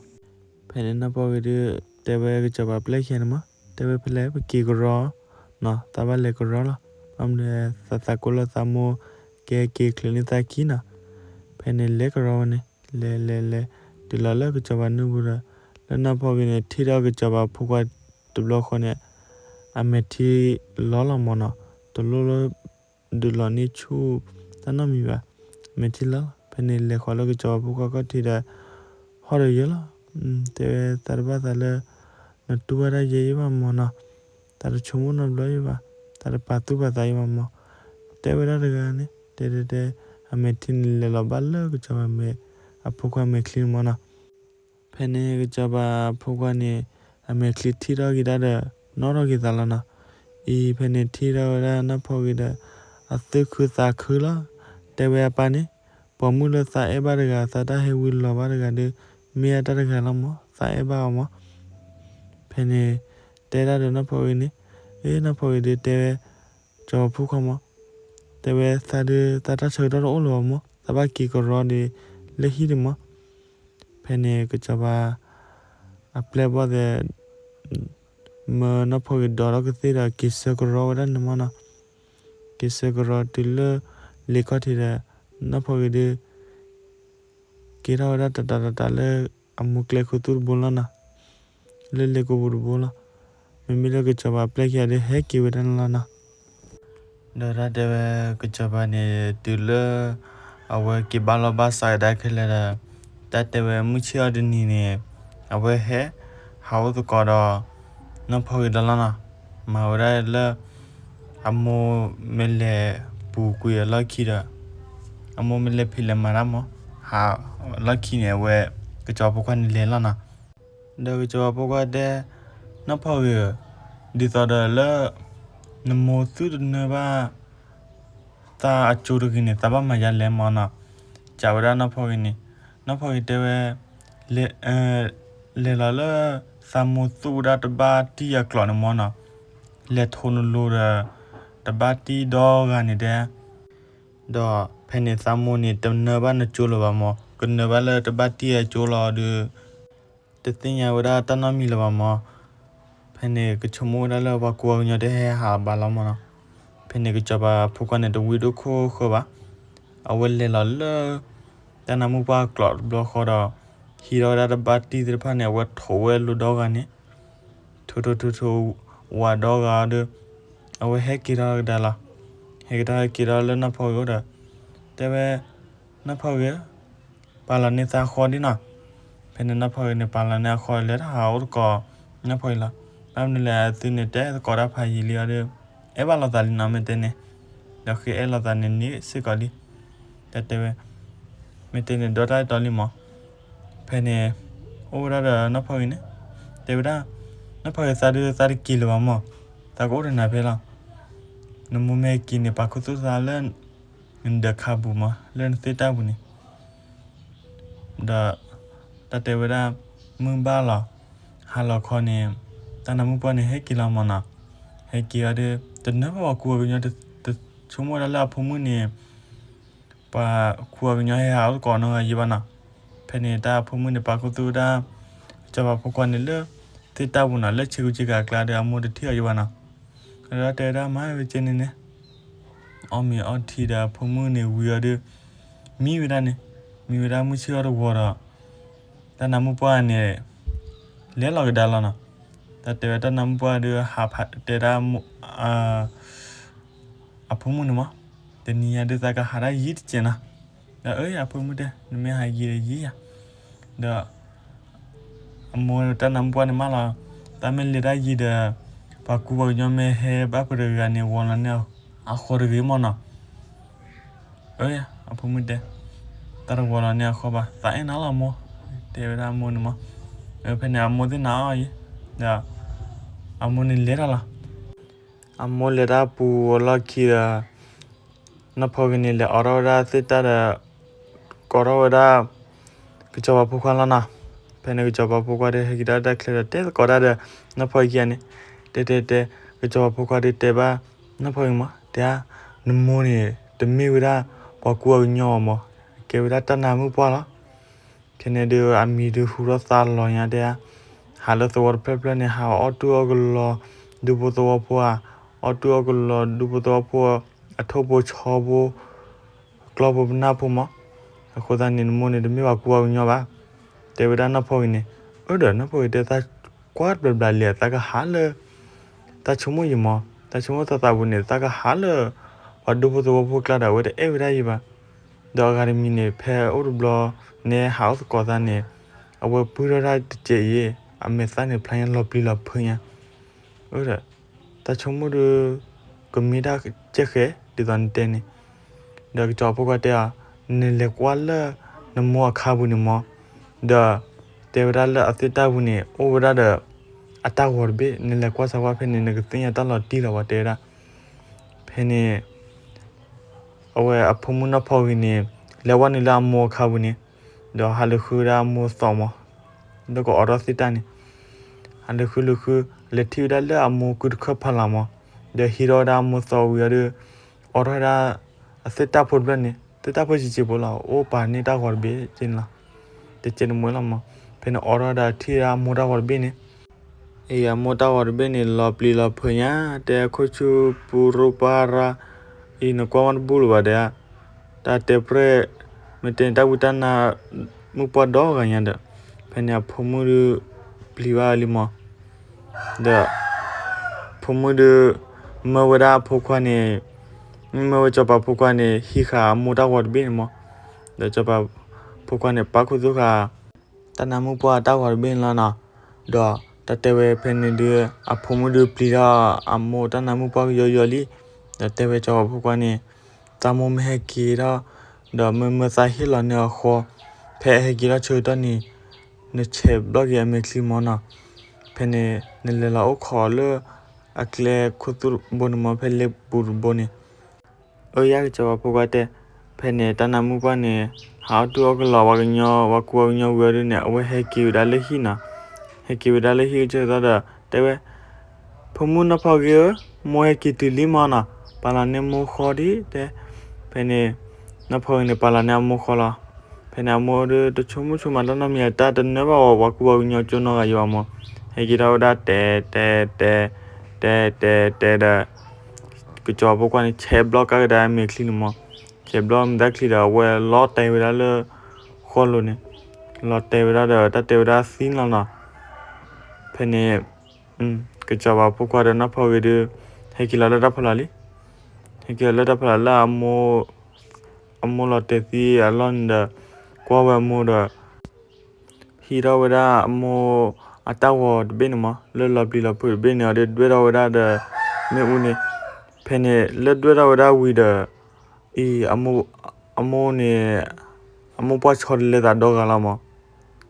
ဖဲန့ၣ်နီၢ်ဖီၣ်ဂ့ၤဒုး တဲဝဲကစီၤပၤပျဲၢ်ခံဂၤန့ၣ်မး, တဲဝဲဖဲလဲၣ် ပက့ၤကရီနီၤ, သးဘၣ်လဲၤကရီလီၤ. ဘၣ်မနုၤလဲၣ် သးသးကိးလၢသးမိၢ် ကဲက့ၤချုးန့ၢ်သးခံနီၤ. ဖဲန့ၣ်လဲၤကရီဝဲန့ၣ် လဲၤလဲၤလဲၤ တုၤလီၤလၢကစီၤပၤနုၢ်ပူၤဒီး လၢနီၢ်ဖီၣ်ဂ့ၤန့ၣ် ထံၣ်ထီၣ်ကစီၤပၤဖိခွါတဘျီဃီန့ၣ် အမဲာ်ထံလီၤလီၤမးနီၤ, တလိၣ်လၢ ဒုးလီၤန့ၢ်ဆူၣ်တၢ်နီတမံၤဘၣ်. မဲာ်ထံလီၤလီၤ. ဖဲန့ၣ်လဲၤဃီၤလၢကစီၤပၤဖိခွါခီၣ်ထံးဒီး ဟီၣ်ဒီးယဲလီၤ. တဲဝဲသးတဘၣ်သးလၢ နတူၢ်ဘၣ်တၢ်ယဲအံၤဘၣ်မးနီၤ, သးတဆိကမိၣ်နီတဘျီအံၤဘၣ်, သးတပာ်သူၣ်ပာ်သးအံၤဘၣ်မး. တဲဝဲဒၣ်တဂၤန့ၣ် တဲတဲတဲ အမဲာ်ထံန့ၣ်လဲၤလီၤဘၣ်လၢကစီၤပၤမဲာ် အဖိခွါမဲာ်ချံန့ၣ်မးနီၤ. ဖဲန့ၣ်ကစီၤပၤဖိခွါန့ၣ် အမဲာ်ချံထံၣ်ထီၣ်က့ၤဒၣ်ဒီး နီၣ်ထီၣ်က့ၤသးလီၤနီၤ. အံၤဖဲန့ၣ်ထံၣ်ထီၣ်ဝဲဒၣ်နီၢ်ဖီၣ်ဂ့ၤဒီး အသူၣ်ခုသးခုလီၤ. တဲဝဲအပၢ်န့ၣ် ပိာ်မုၣ်လၢသးအဲၣ်ဘၣ်တဂၤ သးတၢ်ဟဲဝံၤလီၤဘၣ်တဂၤဒီး မ့ၢ်အတၢ်တဂၤလီၤမး, သးအဲၣ်ဘၣ်အီၤမး. ဖဲန့ၣ် တဲဒၣ်ဒီးနီၢ်ဖီၣ်ဂ့ၤန့ၣ်, အ့ နီၢ်ဖီၣ်ဂ့ၤဒုးတဲဝဲ ကစီၤပၤဖိခွါမး, တဲဝဲသးဒုး သးတၢ်ဆၢကတီၢ်တအိၣ်လၢၤဘၣ်မး, သးဘၣ်က့ၤကရီဒီး လၢဟံၣ်ဒံးမး. ဖဲန့ၣ်ကစီၤပၤ အပျဲၢ်ဘီၣ်သဲး မၢနီၢ်ဖီၣ်ဂ့ၤဒိးထီၣ်ကသ့ၣ်ဒီး က့ၤဆှၢကရီဝဲဒၣ်န့ၣ်မးနီၤ. က့ၤဆှၢကရီတုၤလၢ လ့ၣ်ခီၣ်ထံးဒီး နီၢ်ဖီၣ်ဂ့ၤဒုး က့ၤထီၣ်ဝဲဒၣ်တတၤတတၤလၢ အမိၢ်ကျဲခူသူၣ်တဘိလီၤနီၤ. လၢလ့ၣ်ကိးပူၤတဘိလီၤ. မ့မ့ၢ်လၢကစီၤပၤပျဲၢ်ခံဂၤဒုး ဟဲက့ၤဝဲဒၣ်န့ၣ်လီၤနီၤ. ဒီးတၢ်တဲဝဲကစီၤပၤန့ၣ် တုၤလၢ အဝဲက့ၤဘၣ်လီၢ်ဘၣ်စးကဒါခဲလၢာ်ဒီး တၢ်တဲဝဲမုၢ်ဆ့ၣ်အီၤတနံၤန့ၣ် အဝဲဟဲ ဟးအိၣ်သကိးဒီး နီၢ်ဖီၣ်ဂ့ၤဒီးလီၤနီၤ. မၤဝဲဒၣ်လၢ အမိၢ်မ့ၢ်လဲၤပူၤကွံာ်အလီၢ်ခံဒီး အမိၢ်မ့ၢ်လဲၤဖံးလဲၤမၤတၢ်မး ဟးလီၢ်ခံန့ၣ် အဝဲ ကစီၤပၤဖိခွါန့ၣ်လဲၤလီၤနီၤ. ဒီးကစီၤပၤဖိခွါတဲ နီၢ်ဖီၣ်ဂ့ၤဧၢ, ဒ်သိးဒီးလၢ နမိၢ်သုတနၢဘၣ် သးအကၠိတဂ့ၤန့ၣ် သးဘၣ်မၤယါလဲၣ်မးနီၤ. စံးဝဲဒၣ်နီၢ်ဖီၣ်ဂ့ၤန့ၣ်, နီၢ်ဖီၣ်ဂ့ၤတဲဝဲ လဲၤလီၤလၢ သးမိၢ်သူၣ်ဝဲဒၣ်တဘၣ်တံၢ်အကျိၤန့ၣ်မးနီၤ. လဲၤထိးနလိၤဒီး တဘၣ်တံၢ်ဒီဂၤန့ၣ်တဲ. ဒီးဖဲန့ၣ်သးမိၢ်န့ၣ် တနၢၤဘၣ်နကၠိလၢၤဘၣ်မၢ်, ကနၢၤဘၣ်လၢတဘၣ်တံၢ်အကၠိလီၤဒီး တသ့ၣ်ညါဝဲဒၣ်တၢ်နီတမံၤလၢၤဘၣ်မၢ်. ဖဲန့ၣ်ကဆိကမိၣ်ဝဲဒၣ်လၢပှၤကူပှၤကညီတဟဲဟးဘၣ်လီၤမၢ်နီၤ. ဖဲန့ၣ်ကစီၤပၤဖိခွါန့ၣ် တဝံဒိၣ်ခိၣ်ဃၢၤဘၣ်. အဝဲလဲၤလီၤလၢ တၢ်နါမုၣ်ပှၢ်ကျိးတဘျီဃီဒီး ဟံးထီၣ်ဝဲဒၣ်တဘၣ်တံၢ်သ့ၣ်တဖၣ်န့ၣ် အဝဲထိးဝဲလိၤဒီဂၤန့ၣ်, ထိးထိးထိးထိး ဝးဒီဂၤဒီး အဝဲဟဲက့ၤထီၣ်ကဒါလီၤ. ဟဲက့ၤထီၣ်ဟဲက့ၤထီၣ်လၢနီၢ်ဖီဂ့ၤအိၣ်ဒီး တဲဝဲ, နီၢ်ဖီဂ့ၤ, ပာ်လီၤန့ၢ်သးဃီဒ်နီၤ. ဖဲန့ၣ်နီၢ်ဖီဂ့ၤန့ၣ် ပာ်လီၤန့ၢ်အဃီ လဲၤတၢ်ဟးအိၣ်သကိး နီၢ်ဖီဂ့ၤလီၤ. ဘၣ်မနုၤလဲၣ် အသုန့ၣ်တဲသကိးတၢ်ဖးယံာ်လံအီၤဒီး အဲၣ်ဘၣ်လိာ်သးလံနီၤ မ့ၢ်တဲန့ၣ်, ဒီးဃ့အဲၣ်လိာ်သးန့ၣ် န့ၢ်စ့ၢ်ကီးလံ. တၢ်တဲဝဲ, မ့ၢ်တဲန့ၣ် ဒီတၢ်အဲၣ်တီလံမၢ်. ဖဲန့ၣ် အိၣ်ဝဲဒၣ်ဒီးနီၢ်ဖီဂ့ၤန့ၣ် တဲဝဲဒၣ်, နီၢ်ဖီဂ့ၤ သးဒုးသးတက့ၤလၢၤဘၣ်မၢ်, သးကအိၣ်ဒီးနၤဖဲလီၤ. နမိၢ်မ့ၢ်က့ၤန့ၣ် ပာ်ခူသူၣ်သးလၢ နဒၢးခါပူၤမၢ်, လၢနသ့ၣ်တၢ်ပူၤန့ၣ် ဒီး တၢ်တဲဝဲဒၣ် မုၢ်ဘၣ်လီၤ. ဟါလီၤခီန့ၣ် တၢ်နါမုၣ်ပှၢ်န့ၣ် ဟဲက့ၤလီၤမၢ်နီၤ. ဟဲက့ၤအီၤဒီး တနၢၤဘၣ်ပှၤကူပှၤကညီ, တဆိကမိၣ်ဝဲဒၣ်လၢအဖိမုၣ်န့ၣ် ပှၤကူပှၤကညီဟဲဟးအိၣ်သကိးနီတဂၤယံၤဘၣ်နီၤ. ဖဲန့ၣ်တၢ်အဖိမုၣ်န့ၣ် ပာ်ခူသူၣ်ဝဲဒၣ် စီၤပၤဖိခွါန့ၣ်လၢ သ့ၣ်တၢ်ပူၤနီၤ, လၢဆ့ကူဆ့ကၤအကျါဒီး အမိၢ်တထံၣ်အီၤယံၤဘၣ်နီၤ. ဒီးတဲဝဲဒၣ် မၤဝဲကဲန့ၣ်န့ၣ် အီၣ်မ့ၤအီထံဒီးအဖိမုၣ်န့ၣ်ဝံၤအီၤဒီး မံဝဲဒၣ်န့ၣ်, မံဝဲဒၣ်မုၢ်ဆ့ၣ်အီၣ်တဝီၤဒီး တၢ်နါမုၣ်ပှၢ်န့ၣ် လဲၤလီၤကဒါလီၤနီၤ. တၢ်တဲဝဲတၢ်နါမုၣ်ပှၢ်ဒီး ဟးဖးတဲဒၣ် အဖိမုၣ်န့ၣ်မၢ်, တနံၤညါဒုးသးကဟးဒၣ်ယံၤတကဲးနီၤ. ဒီးအၢ အဖိမုၣ်တဲ နမ့ၢ်ဟးယံၤဒီးယံၤယၤ. ဒီး အမိၢ်တၢ်နါမုၣ်ပှၢ်န့ၣ်မၢလီၤ, တၢ်မ့ၢ်လဲၤတၢ်ယံၤဒီး ပှၤကူပှၤကညီမ့ၢ်ဟဲဘၣ်ပတဂၤန့ၣ် ဝီၤလီၤန့ၢ်အဃီတဂ့ၤမၢ်နီၤ. အၢ အဖိမုၣ်တဲ, တၢ်တဝီၤလီၤန့ၢ်အဃီဘၣ်, သးအဲၣ်နၤလီၤမိၢ်, တဲဝဲဒၣ်အမိၢ်န့ၣ်မၢ်. ဖဲန့ၣ်အမိၢ်သ့ၣ်နၤအီၤအံၤ, ဒီး အမိၢ်န့ၣ်လဲၤတၢ်လီၤ. အမိၢ်လဲၤတၢ်ပူၤအလီၢ်ခံဒီး နီၢ်ဖီဂ့ၤန့ၣ် လဲၤအိးထီၣ်ဝဲဒၣ်သ့ၣ်တၢ်ဒီး ကိးထီၣ်ဝဲဒၣ် ကစီၤပၤဖိခွါလီၤနီၤ. ဖဲန့ၣ်ကစီၤပၤဖိခွါဒီး ဟဲက့ၤဒၣ်တၢ်ချၢဒီး တဲသကိးတၢ်ဒီး နီၢ်ဖီဂ့ၤခံဂၤန့ၣ်, တဲတဲတဲ ကစီၤပၤဖိခွါဒီးတဲဘၣ် နီၢ်ဖီဂ့ၤမၢ်, တဲဧါ, နမိၢ်န့ၣ် တမ့ၢ်ဝဲဒၣ် ပှၤကူပှၤကညီဘၣ်မၢ်, ကဲဝဲဒၣ်တၢ်နါမုၣ်ပှၢ်လီၤ. ခဲန့ၣ်ဒီး အမံၤဒုးဟူထီၣ်သါလီၤညါတဲဧါ, ဟးလၢသဝီတဖျၢၣ်ဖျၢၣ်န့ၣ် ဟးအီၣ်တူၢ်အီၣ်ကလီၤ ဒူဖိသဝီဖိဧါ, အီၣ်တူၢ်အီၣ်ကလီၤ ဒူဖိသဝီဖိ အထိၣ်ဖိဆီဖိ ကျီၢ်ဖိပနၢ်ဖိမၢ်. အဃိသတးန့ၣ် နမိၢ်န့ၣ် တမ့ၢ်ပှၤကူပှၤကညီဘၣ်, တဲဝဲဒၣ်နီၢ်ဖီဂ့ၤန့ၣ်. အၢ ဒီးနီၢ်ဖီဂ့ၤတဲ သးကွၢ်တဘျီဘျီလံ သးကဟးလၢ တၢ်ဆိကမိၣ်ယံၤမၢ်, တၢ်ဆိကမိၣ်သးသးပူၤန့ၣ် သးကဟးလၢ ပှၤဒူဖိသဝီဖိကျါဒီး အဝဲတအဲၣ်ဝဲဒၣ်ယံၤဘၣ်. ဒီးအဂၤတမံၤန့ၣ် ဖဲအိၣ်တဘျီ နဲဟးအိၣ်သကိးသးန့ၣ် အဝဲပုၢ်ထီၣ်တၢ်တစဲးအံၤ အမဲာ်သၣ်န့ၣ် ဖျါညါလီၤပျံၤလီၤဖုးညါ. အၢ ဒီး တၢ်ဆိကမိၣ်ဒီး ကမ့ၢ်တၢ်ကဲဃဲ ဒ်သိးနတဲန့ၣ်. ဒီးကစီၤပၤဖိခွါတဲအီၤ, နလဲၤကွၢ်လၢ နမိၢ်အခါပူၤန့ၣ်မၢ်, ဒီး တဲဝဲဒၣ်လၢအသ့ၣ်တၢ်ပူၤန့ၣ် အိၣ်ဝဲဒၣ်ဒီး အတၢ်ဂီၤတဘ့ၣ်, နလဲၤကွၢ်စၢၤကွၢ်ဖဲန့ၣ် နကသ့ၣ်ညါတၢ်လီၤတံၢ်လီၤ ပှၤတဲဝဲဒၣ်. ဖဲန့ၣ် အဝဲအဖိမုၣ်နီၢ်ဖီဂ့ၤန့ၣ် လဲၤဝဲနုာ်လၢအမိၢ်အခါပူၤန့ၣ်, ဒီးဟးလူၤဃုဝဲဒၣ်အမိၢ်သီၣ်မၢ်, လၢကအိးထီၣ်သ့ၣ်တၢ်န့ၣ်, ဟးလူၤဃုလူၤဃု လဲၤထံၣ်ဝဲဒၣ်လၢအမိၢ်ကုတခၢၣ်ဖီလာ်မၢ်, ဒီးဟံးထီၣ်ဝဲဒၣ်အမိၢ်သီၣ်ဝံၤအီၤဒီး အိးထီၣ်ဝဲဒၣ် အသ့ၣ်တၢ်ဖိတဖျၢၣ်န့ၣ် သ့ၣ်တၢ်ဖိစံးစ့ဖိလီၤ, အိၣ်ပာ်န့ၢ်တၢ်ဂီၤတဘ့ၣ်ကဲန့ၣ်လီၤ. တကဲန့ၣ်မ့ၢ်လီၤမၢ်. ဖဲန့ၣ်အိးထီၣ်ဒီးထံၣ်ဝဲဒၣ်အမိၢ်တၢ်ဂီၤတဘ့ၣ်န့ၣ် အံၤအမိၢ်တၢ်ဂီၤတဘ့ၣ်န့ၣ် လီၤပျံၤလီၤဖုးညါ, တဲခိၣ်ဆူပူၤရူပၢ်ရၢ်, အံၤနကွၢ်မ့ၢ်တဘူၣ်လၢၤဘၣ်ဒီး, တၢ်တဲပြဲၢ်, မ့ၢ်တဲန့ၣ် တၢ်ဝံတၢ်နါမုၣ်ပှၢ်ဒီဂၤညါဒီး, ဖဲန့ၣ်အဖိမုၣ်ဒုး ပျံၤဘၣ်လံမၢ်. ဒီး ဖိမုၣ်ဒုး မၢဝဲဒၣ်အဖိခွါန့ၣ်, မၢဝဲစီၤပၤဖိခွါန့ၣ် ဟံးဃာ်အမိၢ်တၢ်ဂီၤတဘ့ၣ်န့ၣ်မၢ်. ဒီးစီၤပၤဖိခွါန့ၣ် ပာ်ခူသူၣ်ဃာ် တၢ်နါမုၣ်ပှၢ်တၢ်ဂီၤတဘ့ၣ်န့ၣ်လီၤနီၤ. ဒီးတၢ်တဲဝဲဖဲန့ၣ်ဒုး အဖိမုၣ်ဒုးပျံၤထီၣ်အမိၢ်တၢ်နါမုၣ်ပှၢ်ကယီယီလံ. ဒီးတဲဝဲစီၤပၤဖိခွါန့ၣ်, သးမိၢ်မ့ၢ်ဟဲက့ၤထီၣ်, ဒီးမ့ၢ်မၢသးဟ့ၣ်လီၤန့ၢ်အဃီ, ဖဲအဟဲက့ၤထီၣ်ဆၢကတီၢ်န့ၣ် နဆဲးဘျီၣ်က့ၤအမဲာ်ချံမၢ်နီၤ. ဖဲန့ၣ် နလဲၤလီၤအိၣ်ခိးလၢ အကျဲခိၣ်သူၣ်တဘိန့ၣ်မၢ် ဖဲလ့ပူၤတဘိန့ၣ်. အၢ ယၤကစီၤပၤဖိခွါတဲ, ဖဲန့ၣ် တၢ်နါမုၣ်ပှၢ်န့ၣ် ဟးအီၣ်တူၢ်အီၣ်ကလီၤ ပှၤကညီ ပှၤကူပှၤကညီဝံၤအီၤဒုးန့ၣ် အဝဲဟဲက့ၤဝဲဒၣ်လၢဟံၣ်နီၤ. ဟဲက့ၤဝဲဒၣ်လၢဟံၣ်ကစၢၢ်သီဒီး တဲဝဲ ဖိမုၣ်နီၢ်ဖီဂ့ၤဧၢ, မိၢ်ဟဲက့ၤတုၤလံမၢ်နီၤ, ပာ်လီၤန့ၢ်မိၢ်ဃီဒံးတဲ. ဖဲန့ၣ် နီၢ်ဖီဂ့ၤန့ၣ် ပာ်လီၤန့ၢ်အမိၢ်ဃီလီၤ. ဖဲန့ၣ် အမိၢ်ဒီးတဆိကမိၣ်ဆိကမးတၢ်နီတမံၤ, တၢ်တနၢ်ဘၣ်ဝဲ ပှၤကူပှၤကညီကၠိနီတဂၤယံၤဘၣ်မၢ်. ဟဲက့ၤထီၣ်ဝဲဒၣ်တဲတဲတဲ တဲတဲတဲဒီး ကစီၤပၤဖိခွါန့ၣ် ဆဲးဘျီကဒါက့ၤဒီးအမဲာ်ချံန့ၣ်မၢ်. ဆဲးဘျီမ့ၢ်တၢ်ချံဒီး အဝဲလီၤတဲာ်ဝဲဒၣ်လၢ ဃီလိၤန့ၣ်, လီၤတဲာ်ဝဲဒၣ်ဒီး တၢ်တဲဝဲဒၣ်သံလီၤနီၤ. ဖဲန့ၣ် ကစီၤပၤဖိခွါဒီးနီၢ်ဖီဂ့ၤဒီး ဟဲက့ၤလီၤလၢတၢ်ဖီလာ်လံ. ဟဲက့ၤလီၤလၢတၢ်ဖီလာ်လၢ အမိၢ်လီၤတဲာ်သံအလီၢ်န့ၣ်ဒီး ကွၢ်ဝဲအမိၢ်ဒီး ဟံးထီၣ်ဝဲဒၣ်အမိၢ်အတၢ်ဂီၤတဘ့ၣ်န့ၣ်မၢ်, လၢလီၤပျံၤလီၤဖုးတဘ့ၣ်န့ၣ် အီၤဒီးဒွဲၣ်ထီၣ်ဝဲဒၣ်ဒီး မ့ၣ်အူန့ၣ်. ဖဲန့ၣ် လၢဒွဲၣ်ထီၣ်ဝဲဒၣ်ဝံၤဒီး အံၤ အမိၢ်န့ၣ် အမိၢ်ပှၢ်ဆီတလဲသးဒီဂၤလီၤမၢ်.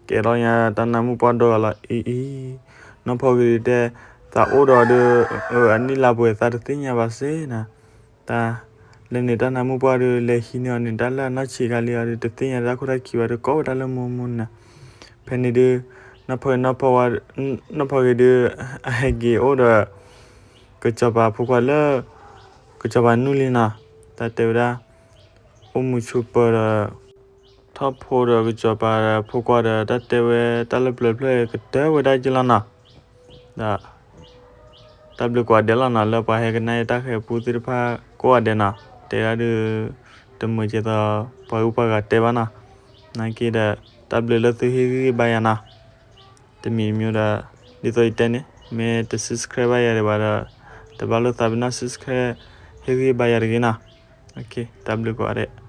ကဲထီၣ်ညါတၢ်နါမုၣ်ပှၢ်ဒီဂၤလီၤ အံၤအံၤ. နီၢ်ဖီဂ့ၤဒီးတဲ, သးအိၣ်ဒီးဒီး အနံၣ်လါပှဲၤသးတသ့ၣ်ညါဘၣ်စ့ၢ်နီၤ. တၢ်လၢန့ၣ် တၢ်နါမုၣ်ပှၢ်ဒီး လဲၤဟံးန့ၢ်အီၤန့ၣ် တၢ်လၢအနီၢ်ဆံးခါလံအီၤဒီး တသ့ၣ်ညါတၢ်ခိၣ်တၢ်ခံဘၣ်ဒီး ကိးဝဲဒၣ်လၢမိၢ်မိၢ်န့ၣ်နီၤ. ဖဲန့ၣ်ဒုး နီၢ်ဖီဂ့ၤ နီၢ်ဖီဂ့ၤဒုး အဟဲက့ၤအိၣ်ဒီး ကစီၤပၤဖိခွါလၢ ကစီၤပၤနူၢ်လံနီၤ. တၢ်တဲဝဲဒၣ် အိၣ်မုာ်ဆိးပၢၤဒီး ထီၣ်ဖိဒီးကစီၤပၤဖိခွါဒီး တၢ်တဲဝဲတၢ်လၢပျၢၤဖျၢၣ်ကတၢၢ်ဝဲဒၣ်က့လီၤနီၤ. ဒီး တၢ်ဘျုးကိးဂၤဒဲးလီၤနီၤ လၢပှၤဟဲကနၣ်ယတၢ်ဃဲၤပူသ့ၣ်တဖၣ်ကိးဂၤဒဲးနီၤ. တဲဒၣ်ဒုး တမုာ်ကဲသိး ပှၤဂုၤပှၤဂၤတဲဘၣ်နီၤ. နာ်က့ဒီး တၢ်ဘျုးလၢသုဟ့ၣ်ဂံၢ်ဘါယၤနီၤ. တမံၤမံၤဒီး ဒ်သိးယတဲန့ၣ် မ့ၢ်တ subscribe ဘၣ်ယၤဒံးဘၣ်ဒီး တဘၣ်လိာ်သးပ့ၤနီၣ် subscribe ဟ့ၣ်ဂံၢ်ဘါယၤတဂ့ၤနီၤ. တၢ်ဘျုးကိးဂၤဒဲး.